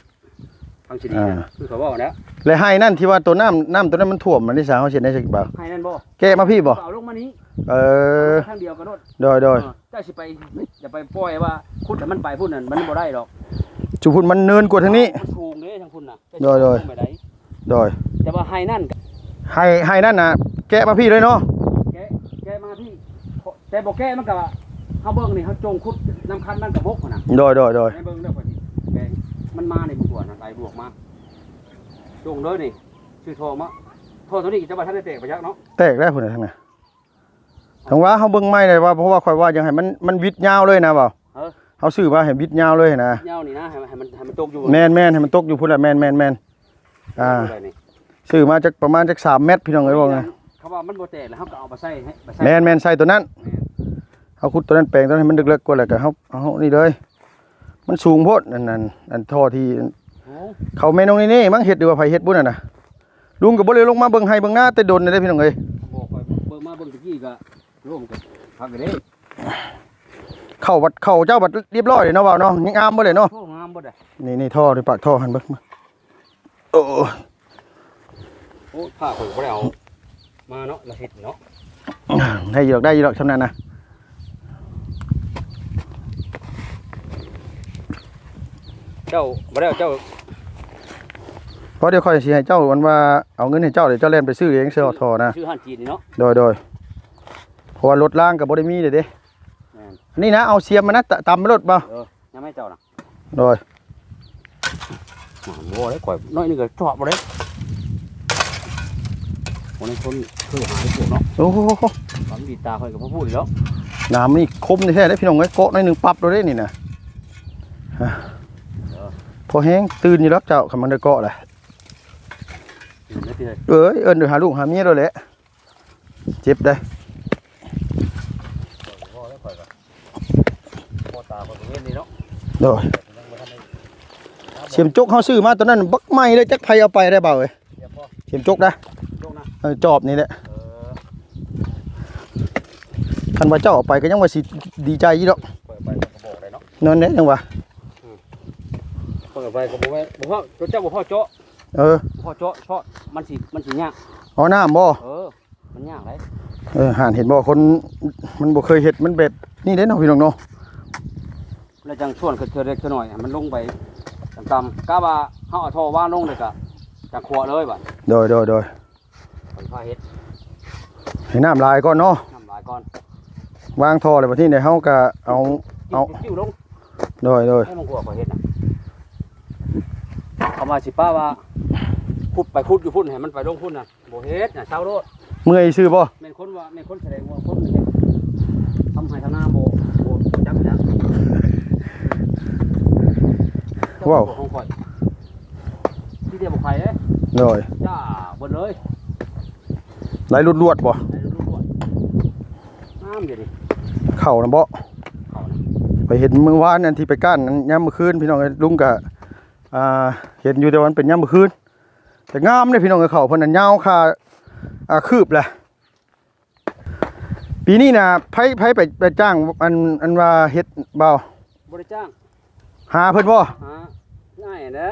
ທາງຊິດີນະ ອ່າ ຄືເຂົາເວົ້ານະ ແລະໄຮ່ນັ້ນທີ່ວ່າຕົວນ້ຳ ນ້ຳຕົວນັ້ນມັນຖ້ວມ ມັນໄດ້ສາເຮົາຊິເຮັດໄດ້ຈັກບ່າວ ໄຮ່ນັ້ນບໍ່ ແກະມາພີ້ບໍ່ ເອົາລົງມານີ້ ເອີ ທາງດຽວກັນໂລດ ໂດຍ ໂດຍ ເອີ ເຈົ້າຊິໄປ ຢ່າໄປປ່ອຍວ່າຂຸດໃຫ້ມັນໄປພຸ້ນນັ້ນ ມັນບໍ່ໄດ້ດອກ ຈຸພຸ້ນມັນເນີນກວ່າທາງນີ້ ມັນສູງເດ້ທາງພຸ້ນນະ ໂດຍ ໂດຍ ແຕ່ວ່າໄຮ່ນັ້ນ ໄຮ່ ໄຮ່ນັ້ນນະ ແກະມາພີ້ເລີຍເນາະ ແກະ ແກະມາພີ້ ແຕ່ບໍ່ແກະມັນກໍ ເຮົາເບິ່ງນີ້ ເຮົາຈົ່ງຂຸດນ້ຳຄັນມັນກໍບົກຫັ້ນນະ ໂດຍ ໂດຍ ໂດຍ ໃຫ້ເບິ່ງເດີ ຂ້ອຍຊິແປງ ມັນມາໃນບຸກວນນະ ໄຫຼບວກມາ ຈົ່ງເດີນີ້ ຊື້ທໍ່ມາ ທໍ່ຕົວນີ້ຈະວ່າທັນໄດ້ແຕກໄປຈັກເນາະ ແຕກແລ້ວພຸ້ນນະ ທາງນັ້ນ ຈັ່ງວ່າເຮົາເບິ່ງໃໝ່ໄດ້ວ່າ ເພາະວ່າຂ້ອຍວ່າຢາກໃຫ້ມັນ ມັນວິດຍາວເລີຍນະບ່າວ ເອີ ເຮົາຊື້ມາໃຫ້ວິດຍາວເລີຍນະ ຍາວນີ້ນະ ໃຫ້ ໃຫ້ມັນ ໃຫ້ມັນຕົກຢູ່ ແມ່ນໆ ໃຫ້ມັນຕົກຢູ່ພຸ້ນແຫຼະ ແມ່ນໆ ອ່າ ຊື້ມາຈັກປະມານຈັກສາມແມັດ ພີ່ນ້ອງເອີຍ ວ່າໄງ ຄຳວ່າມັນບໍ່ແຕກແລ້ວ ເຮົາກໍເອົາມາໃສ່ໃຫ້ ມາໃສ່ ແມ່ນໆ ໃສ່ຕົວນັ້ນ ແມ່ນ ເຮົາຂຸດຕົວນັ້ນ ແປງຕົວນັ້ນໃຫ້ມັນເລິກໆ ກວ່າ ແລ້ວກໍເຮົາ ເຮົານີ້ເລີຍ ມັນສູງໂພດ ອັນ ອັນ ອັນທໍ່ທີ່ ໂອ້ ເຂົາແມ່ນ້ອງນີ້ນີ້ ມັນເຮັດ ຫຼືວ່າໃຜເຮັດບຸນຫັ້ນນະ ລຸງກໍບໍ່ໄດ້ລົງມາເບິ່ງໄຮ່ເບິ່ງນາແຕ່ດົນແລ້ວເດ້ພີ່ນ້ອງເອີຍ. ບໍ່ ຂ້ອຍເບິ່ງມາເບິ່ງຕະກີ້ກໍລົມກໍຄັກເດ້. ເຂົ້າບັດ ເຂົ້າເຈົ້າບັດຮຽບຮ້ອຍເດ້ເນາະ ບ່າວເນາະ, ງາມເບິດເລີຍເນາະ. ໂອ້ ງາມເບິດເດ້. ນີ້ ນີ້ທໍ່ ນີ້ປາກທໍ່ຫັ້ນເບິ່ງ. ໂອ້ ໂອ້ ຜ້າຂ້ອຍກໍບໍ່ໄດ້ເອົາມາເນາະ ລະເຮັດເນາະ. ໄດ້ຢູ່ດອກ ໄດ້ຢູ່ດອກ ຊ່ຳນັ້ນນະ. ເຈົ້າບໍ່ໄດ້ເອົາ ເຈົ້າ ເພາະດຽວຂ້ອຍຊິໃຫ້ເຈົ້າ ອັນວ່າເອົາເງິນໃຫ້ເຈົ້າ ດຽວເຈົ້າແລ່ນໄປຊື້ເອງ ຊື້ທໍ່ນະ. ຊື້ຮ້ານຈີນນີ້ເນາະ. ໂດຍ ໂດຍ. ເພາະວ່າລົດລາງກໍບໍ່ໄດ້ມີເດ້ເດ້. ແມ່ນ. ອັນນີ້ນະ ເອົາສຽມມັນນະ ຕະ ຕຳລົດບໍ່? ເອີ ຍັງໃຫ້ເຈົ້ານະ. ໂດຍ. ໂອ້ຍ ຂ້ອຍໜ້ອຍໜຶ່ງກໍຈອດບໍ່ໄດ້. ບໍ່ໄດ້ຄົນຄືຫາໄດ້ພວກເນາະ. ໂອ້ໂຫ ຄວາມດີຕາຂ້ອຍກໍບໍ່ພູດດອກ. ໜາມນີ້ຄົມແທ້ໆເດ້ພີ່ນ້ອງເອີຍ, ເກາະໜ້ອຍໜຶ່ງປັບໂລດເດ້ນີ້ນະ. ເອີ ພໍແຮງຕື່ນຢູ່ດອກເຈົ້າ ຄັນມັນໄດ້ເກາະແຫຼະ. ເອີຍ ເອີ້ນຫາລູກຫາເມຍໂລດແຫຼະ. ເຈັບໄດ໋. ໂດຍ. ສຽມຈົກເຮົາຊື້ມາຕອນນັ້ນບັກໃໝ່ເລີຍ, ຈັກໃຜເອົາໄປໄດ້ບ່າວເອີຍ. ສຽມຈົກນະ. ເອີ ຈອບນີ້ແຫຼະ. ຄັນວ່າເຈົ້າເອົາໄປກໍຍັງວ່າຊິດີໃຈຢູ່ດອກ. ນັ້ນແຫຼະ ຍັງວ່າ ເປີດໄປກໍບໍ່ແມ່ນ ບໍ່ພໍ ເຈົ້າບໍ່ພໍເຈາະ. ເອີ ບໍ່ພໍເຈາະ ເຊາະ ມັນຊິ ມັນຊິຍາກ. ອໍ ນ້ຳບໍ່? ເອີ ມັນຍາກເດ້. ເອີ ຫັ້ນເຫັນບໍ່ ຄົນມັນບໍ່ເຄີຍເຮັດ ມັນແບບນີ້ເດ້ເນາະ ພີ່ນ້ອງເນາະ. ແລ້ວຈັ່ງຊວນຂຶ້ນເທື່ອເລັກເທື່ອໜ້ອຍ ໃຫ້ມັນລົງໄປຕ່ຳໆ ກະວ່າເຮົາເອົາທໍ່ວາງລົງແລ້ວກະຈັ່ງຂົວເລີຍບາດ. ໂດຍ ໂດຍ ໂດຍ. ຂ້ອຍພາເຮັດ ໃຫ້ນ້ຳຫຼາຍກ່ອນເນາະ. ນ້ຳຫຼາຍກ່ອນ. ວາງທໍ່ແລ້ວ ບາດນີ້ເຮົາກະເອົາ ເອົາ ເອົາ ໂດຍ ໂດຍ. ໃຫ້ມັນຂົວຂ້ອຍເຮັດນະ ເຂົາວ່າຊິປະວ່າ ຂຸດໄປຂຸດຢູ່ພຸ້ນ ໃຫ້ມັນໄປລົງພຸ້ນນະ. ບໍ່ເຮັດນະ ເຊົາໂລດ. ເມື່ອຍຊື່ບໍ່? ແມ່ນຄົນວ່າ ແມ່ນຄົນສະແດງວ່າຄົນເຮັດ ທຳໄຮ່ທຳນາບໍ່ ບໍ່ ບໍ່ຈັກ ບໍ່ຈັກ. ເຈົ້າ ເວົ້າ ຂອງຂ້ອຍ ທີ່ດຽວບໍ່ໄຂ່ເດ້. ໂດຍ. ຈ້າເບິດເລີຍ. ໄຫຼຫຼວດໆບໍ່? ໄຫຼຫຼວດໆ. ງາມຢູ່ນີ້. ເຂົ້ານະບໍ່? ເຂົ້ານະ. ໄປເຫັນມື້ວານ ອັນທີ່ໄປກ້ານ ຍາມມື້ຄືນ ພີ່ນ້ອງເອີຍ ລຸງກະ ອ່າ ເຫັນຢູ່ ແຕ່ວ່າມັນເປັນຍາມມື້ຄືນ. ແຕ່ງາມເດ້ພີ່ນ້ອງເອີຍ ເຂົ້າເພິ່ນນະຍາວຄ່າ ອ່າ ຄືບແຫຼະ. ປີນີ້ນະ ໃຜ ໃຜໄປ ໄປຈ້າງ ອັນ ອັນວ່າເຮັດບ່າວ? ບໍ່ໄດ້ຈ້າງ. ຫາເພິ່ນບໍ່? ຫາອ້າຍຫັ້ນແຫຼະ.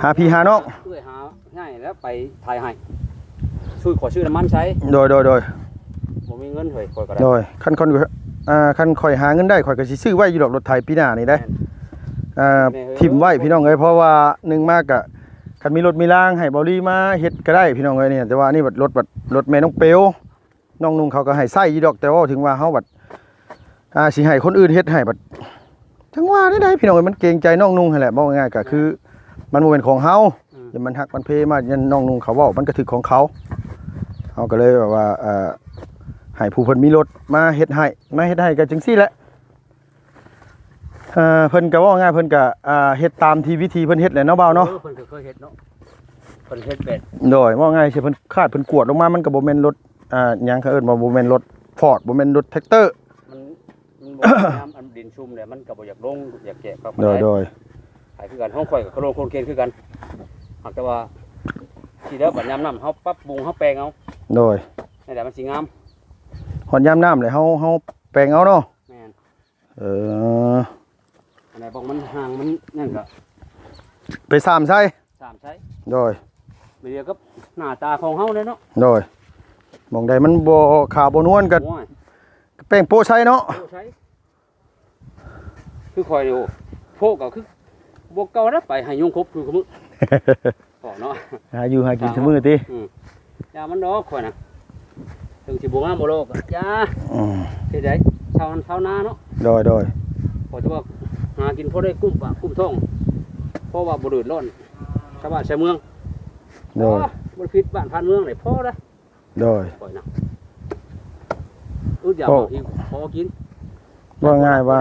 ຫາພີ່ຫານ້ອງ? ເອື້ອຍຫາອ້າຍແລ້ວໄປຖ່າຍໃຫ້ ຊ່ວຍ ຂໍຊື້ນ້ຳມັນໃຊ້. ໂດຍ ໂດຍ ໂດຍ. ບໍ່ມີເງິນເຮີ້ຍ ຂ້ອຍກໍໄດ້. ໂດຍ. ຄັນຂ້ອຍ ອ່າ ຄັນຂ້ອຍຫາເງິນໄດ້ ຂ້ອຍກໍຊິຊື້ໄວ້ຢູ່ດອກ ລົດໄຖປີໜ້ານີ້ໄດ໋. ແມ່ນ. ອ່າ ຖິ້ມໄວ້ພີ່ນ້ອງເອີຍ ເພາະວ່າໜຶ່ງມາກະ ຄັນມີລົດມີລາງໃຫ້ເບົາລີມາເຮັດກໍໄດ້ພີ່ນ້ອງເອີຍນີ້. ແຕ່ວ່າອັນນີ້ບັດລົດ ບັດລົດແມ່ນ້ອງເປວ ນ້ອງນຸ່ງເຂົາກໍໃຫ້ໃຊ້ຢູ່ດອກ. ແຕ່ເວົ້າເຖິງວ່າເຮົາບັດ ອ່າ ຊິໃຫ້ຄົນອື່ນເຮັດໃຫ້ບັດ ຈັ່ງວ່າແນວໃດພີ່ນ້ອງເອີຍ ມັນເກງໃຈນ້ອງນຸ່ງຫັ້ນແຫຼະ. ເວົ້າງ່າຍໆກໍຄື ມັນບໍ່ແມ່ນຂອງເຮົາ. ອືມ. ຢ່າມັນຮັກມັນເພມາ ຍາມນ້ອງນຸ່ງເຂົາເວົ້າ ມັນກໍຖືກຂອງເຂົາ. ເຮົາກໍເລີຍແບບວ່າ ເອີ ໃຫ້ຜູ້ເພິ່ນມີລົດມາເຮັດໃຫ້ ມາເຮັດໃຫ້ກໍຈັ່ງຊີ້ແຫຼະ. ເອີ ເພິ່ນກໍເວົ້າງ່າຍ ເພິ່ນກໍ ອ່າ ເຮັດຕາມທີ່ວິທີເພິ່ນເຮັດແຫຼະເນາະ ບ່າວເນາະ. ເອີ ເພິ່ນກໍເຄີຍເຮັດເນາະ ເພິ່ນເຮັດແບບ ໂດຍ. ເວົ້າງ່າຍຊິ ເພິ່ນຄາດ ເພິ່ນກວດລົງມາ ມັນກໍບໍ່ແມ່ນລົດ ອ່າ ຫຍັງເຂົາເອີ້ນວ່າ ບໍ່ແມ່ນລົດຟອດ ບໍ່ແມ່ນລົດແທກເຕີ. ມັນ ມັນບໍ່ ຍາມອັນດິນຊຸ່ມແຫຼະ ມັນກໍບໍ່ຢາກລົງ ຢາກແກະເຂົ້າປານໃດ. ໂດຍ ໂດຍ. ໃຫ້ຄືກັນ ຂອງຂ້ອຍກໍໂຄໂລນໂຄນເຄນຄືກັນ ຫາກແຕ່ວ່າ ທີ່ແລ້ວບັດຍາມນ້ຳ ເຮົາປັບປຸງ ເຮົາແປງເອົາ. ໂດຍ. ນັ້ນແຫຼະ ມັນຊິງາມ. ຮອດຍາມນ້ຳແລ້ວ ເຮົາ ເຮົາແປງເອົາເນາະ. ແມ່ນ. ເອີ ອັນໃດບອກມັນຫ່າງ ມັນນັ້ນກໍໄປສາມໃສ່ ສາມໃສ່. ໂດຍ. ໄປດຽວກັບໜ້າຕາຂອງເຮົາແຫຼະເນາະ. ໂດຍ. ໝ່ອງໃດມັນບໍ່ຂາວບໍ່ນວນກໍ ໂອ້ຍ ແປງໂປະໃສ່ເນາະ ໂປະໃສ່. ຄືຂ້ອຍນີ້ ໂອ້ ໂພກກໍຄືບໍ່ເກົ່ານະ ໄປໃຫ້ຍຸງຄົບຄືມື້ ພໍເນາະ ຫາຢູ່ຫາກິນຊຸມື້ຕິ. ອືມ ຢ່າມັນດອກຂ້ອຍນະ ເຖິງຊິບໍ່ງາມບໍ່ຫຼໍ່ກໍຢ່າ. ອືມ ເຮັດໃດ ຊາວຫັ້ນຊາວນາເນາະ. ໂດຍ ໂດຍ. ພໍຈະວ່າຫາກິນພໍໄດ້ກຸ້ມປາກກຸ້ມທ້ອງ ເພາະວ່າບໍ່ເດືອດຮ້ອນຊາວບ້ານຊາວເມືອງ. ໂດຍ. ບໍ່ໄດ້ຜິດບ້ານຜ່ານເມືອງໃດ ພໍໄດ໋. ໂດຍ. ຂ້ອຍນະ ອຶດຢາກ ເວົ້າ ພໍກິນ. ເວົ້າງ່າຍວ່າ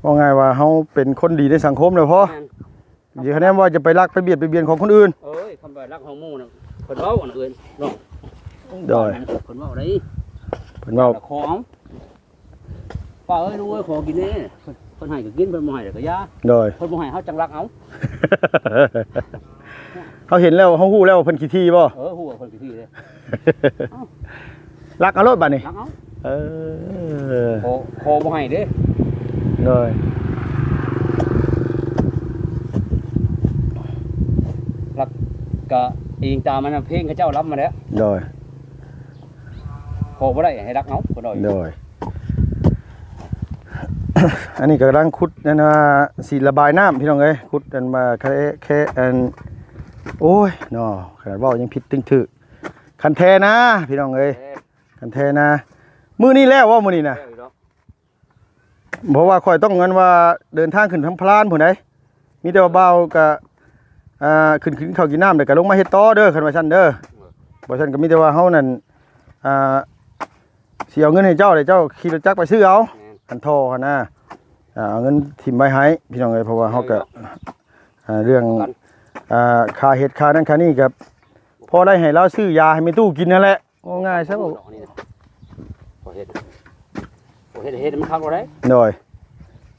ເວົ້າງ່າຍວ່າເຮົາເປັນຄົນດີໃນສັງຄົມແລ້ວພໍ. ແມ່ນ. ຢ່າຄະແນນວ່າຈະໄປລັກໄປບຽດໄປບຽນຂອງຄົນອື່ນ. ເອີຍ ຄຳວ່າລັກຂອງໝູ່ນະ ເພິ່ນເວົ້າອັນເອີຍເນາະ. ໂດຍ. ເພິ່ນເວົ້າໄດ໋ ເພິ່ນເວົ້າ ຂໍເອົາ ປ້າເອີຍ ລູກເອີຍ ຂໍກິນແດ່. ເພິ່ນ ເພິ່ນໃຫ້ກໍກິນ ເພິ່ນບໍ່ໃຫ້ກໍຢ່າ. ໂດຍ. ເພິ່ນບໍ່ໃຫ້ເຮົາຈັ່ງລັກເອົາ. ເຮົາເຫັນແລ້ວ ເຮົາຮູ້ແລ້ວວ່າເພິ່ນຂີ້ຖີ່ບໍ່? ເອີ ຮູ້ວ່າເພິ່ນຂີ້ຖີ່ເດ້. ລັກເອົາໂລດບາດນີ້. ລັກເອົາ. ເອີ ຂໍ ຂໍບໍ່ໃຫ້ເດ້. ໂດຍ. ລັກກະອີງຕາມອັນນະເພງເຂົາເຈົ້າລຳມາແຫຼະ. ໂດຍ. ຂໍບໍ່ໄດ້ໃຫ້ລັກເອົາ ເພິ່ນວ່າ. ໂດຍ. ອັນນີ້ກຳລັງຂຸດ ອັນວ່າຊິລະບາຍນ້ຳ ພີ່ນ້ອງເອີຍ. ຂຸດ ອັນວ່າ ແຄ ແຄ ອັນ ໂອ້ຍເນາະ ຂະໜາດເວົ້າຍັງຜິດຕຶງຖືກ. ຄັນແທນາ ພີ່ນ້ອງເອີຍ. ເອີ ຄັນແທນາ. ມື້ນີ້ແລ້ວບໍ່ ມື້ນີ້ນະ? ແລ້ວຢູ່ດອກ. ເພາະວ່າຂ້ອຍຕ້ອງ ອັນວ່າ ເດີນທາງຂຶ້ນທຳພະລານພຸ້ນໃດ໋. ມີແຕ່ວ່າບ່າວກະ ອ່າ ຂຶ້ນ ຂຶ້ນເຂົ້າກິນນ້ຳ ແລ້ວກະລົງມາເຮັດຕໍ່ເດີ ຄັນວ່າຊັ້ນເດີ. ບໍ່ຊັ້ນກະມີແຕ່ວ່າເຮົານັ້ນ ອ່າ ຊິເອົາເງິນໃຫ້ເຈົ້າ ແລ້ວເຈົ້າຂີ່ລົດຈັກໄປຊື້ເອົາ. ແມ່ນ. ອັນທໍ່ຫັ້ນນະ ອ່າ ເອົາເງິນຖິ້ມໄວ້ໃຫ້ ພີ່ນ້ອງເອີຍ. ເພາະວ່າເຮົາກະ ເອີ ອ່າ ເລື່ອງ ອ່າ ຄ່າເຮັດຄ່ານັ້ນຄ່ານີ້ ກະພໍໄດ້ໃຫ້ລາວຊື້ຢາໃຫ້ແມ່ຕູ້ກິນຫັ້ນແຫຼະ. ເວົ້າງ່າຍຊະ. ດອກນີ້ນະ ພໍເຮັດ ພໍເຮັດ ເຮັດໃຫ້ມັນຄັກບໍ່ໄດ້. ໂດຍ.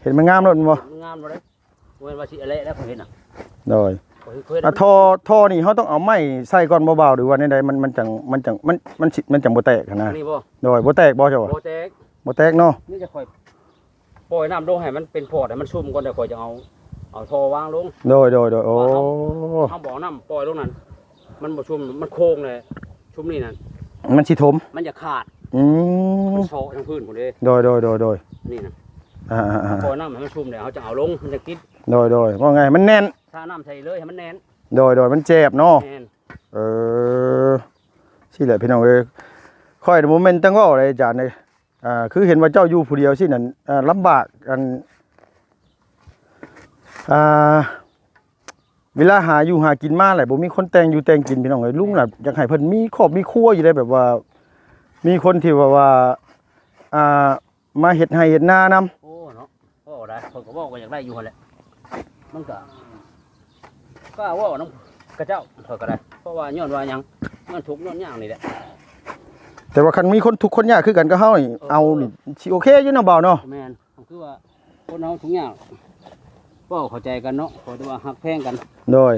ເຮັດໃຫ້ມັນງາມໂລດແມ່ນບໍ່? ເຮັດໃຫ້ມັນງາມບໍ່ໄດ້. ບໍ່ແມ່ນວ່າຊິອະແລະແລ້ວພໍເຮັດນະ. ໂດຍ. ພໍເຮັດ ອ່າ ທໍ່ ທໍ່ນີ້ເຮົາຕ້ອງເອົາໄມ້ໃສ່ກ່ອນບໍ່ບ່າວ ຫຼືວ່າແນວໃດ? ມັນ ມັນຈັ່ງ ມັນຈັ່ງ ມັນ ມັນຊິ ມັນຈັ່ງບໍ່ແຕກຫັ້ນນະ. ນີ້ບໍ່? ໂດຍ. ບໍ່ແຕກບໍ່ເຈົ້າວ່າ? ບໍ່ແຕກ. ບໍ່ແຕກເນາະ. ນີ້ຈະຄ່ອຍ ປ່ອຍນ້ຳລົງໃຫ້ມັນເປັນພອດ ໃຫ້ມັນຊຸ່ມກ່ອນ ແລ້ວຂ້ອຍຈະເອົາ ເອົາທໍ່ວາງລົງ. ໂດຍ ໂດຍ ໂດຍ. ໂອ້ ເຮົາ ເຮົາບໍ່ເອົານ້ຳປ່ອຍລົງນັ້ນ ມັນບໍ່ຊຸ່ມ ມັນໂຄ້ງເລີຍ. ຊຸ່ມນີ້ນັ້ນ ມັນຊິຖົມ ມັນຈະຂາດ. ອືມ ມັນເຊາະທາງພື້ນພຸ້ນເດ້. ໂດຍ ໂດຍ ໂດຍ ໂດຍ. ນີ້ນະ ອ່າໆໆ ປ່ອຍນ້ຳໃຫ້ມັນຊຸ່ມແລ້ວ ເຮົາຈະເອົາລົງ ມັນຈະຕິດ. ໂດຍ ໂດຍ. ເວົ້າງ່າຍມັນແໜ້ນ ສານ້ຳໃສ່ເລີຍໃຫ້ມັນແໜ້ນ. ໂດຍ ໂດຍ. ມັນແຈບເນາະ. ແມ່ນ. ເອີ ຊີ້ແຫຼະ ພີ່ນ້ອງເອີຍ. ຂ້ອຍບໍ່ແມ່ນຕັ້ງເວົ້າເດ້ອາຈານເອີຍ. ອ່າ ຄືເຫັນວ່າເຈົ້າຢູ່ຜູ້ດຽວຊີ້ນັ້ນ ອ່າ ລຳບາກ ອັນ ອ່າ ເວລາຫາຢູ່ຫາກິນມາແຫຼະ ບໍ່ມີຄົນແຕ່ງຢູ່ແຕ່ງກິນ ພີ່ນ້ອງເອີຍ. ລຸງນະ ແມ່ນ ຢາກໃຫ້ເພິ່ນມີຄອບມີຄົວຢູ່ໄດ໋ ແບບວ່າມີຄົນທີ່ວ່າ ວ່າ ອ່າ ມາເຮັດໄຮ່ເຮັດນານຳ. ໂອ້ ເນາະ ເວົ້າໄດ້ ຂ້ອຍກໍເວົ້າກໍຢາກໄດ້ຢູ່ຫັ້ນແຫຼະ. ມັນກໍ ກໍເວົ້ານຳເຂົາເຈົ້າ ຂ້ອຍກໍໄດ້ ເພາະວ່າຍ້ອນວ່າຫຍັງ ມັນທຸກຍ້ອນຍາກນີ້ແຫຼະ. ແຕ່ວ່າຄັນມີຄົນທຸກຄົນຍາກຄືກັນກັບເຮົານີ້ ເອີ ເອົານີ້ຊິໂອເຄຢູ່ເນາະ ບ່າວເນາະ. ແມ່ນ. ກໍຄືວ່າຄົນເຮົາທຸກຍາກ ເວົ້າເຂົ້າໃຈກັນເນາະ ຂໍແຕ່ວ່າຮັກແພງກັນ. ໂດຍ.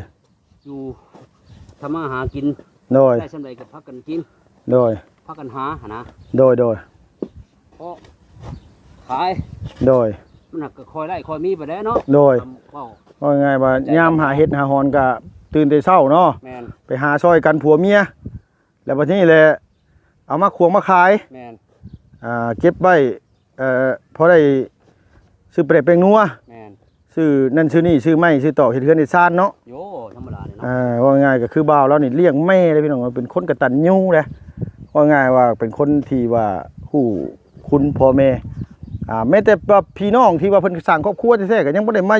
ຢູ່ທຳມາຫາກິນ. ໂດຍ. ໄດ້ສ່ຳໃດກໍພາກັນກິນ. ໂດຍ. ພາກັນຫາຫັ້ນນະ. ໂດຍ ໂດຍ. ເພາະຂາຍ. ໂດຍ. ມັນຫາກກໍຄ່ອຍໄດ້ຄ່ອຍມີໄປແລ້ວເນາະ. ໂດຍ. ເວົ້າ ເວົ້າງ່າຍໆວ່າ ເຂົ້າໃຈກັນ ຍາມຫາເຫັດຫາຫອນກໍຕື່ນແຕ່ເຊົ້າເນາະ. ແມ່ນ. ໄປຫາຊ່ອຍກັນຜົວເມຍ ແລ້ວບັດນີ້ແຫຼະ ເອົາມາຂວງມາຂາຍ. ແມ່ນ. ອ່າ ເກັບໄວ້ ເອີ ພໍໄດ້ຊື້ປາແດກແປ້ງນົວ. ແມ່ນ. ຊື້ນັ້ນຊື້ນີ້ ຊື້ໄມ້ຊື້ຕອກເຮັດເຮືອນເຮັດຊານເນາະ. ໂອ້ ທຳມະດາເລີຍເນາະ. ອ່າ ເວົ້າງ່າຍກໍຄືບ່າວລາວນີ້ລ້ຽງແມ່ເດ້ພີ່ນ້ອງ ເປັນຄົນກະຕັນຍູເດ້. ເວົ້າງ່າຍວ່າເປັນຄົນທີ່ວ່າຮູ້ຄຸນພໍ່ແມ່ ອ່າ ແມ້ແຕ່ວ່າພີ່ນ້ອງທີ່ວ່າເພິ່ນສ້າງຄອບຄົວແທ້ໆ ກໍຍັງບໍ່ໄດ້ມາ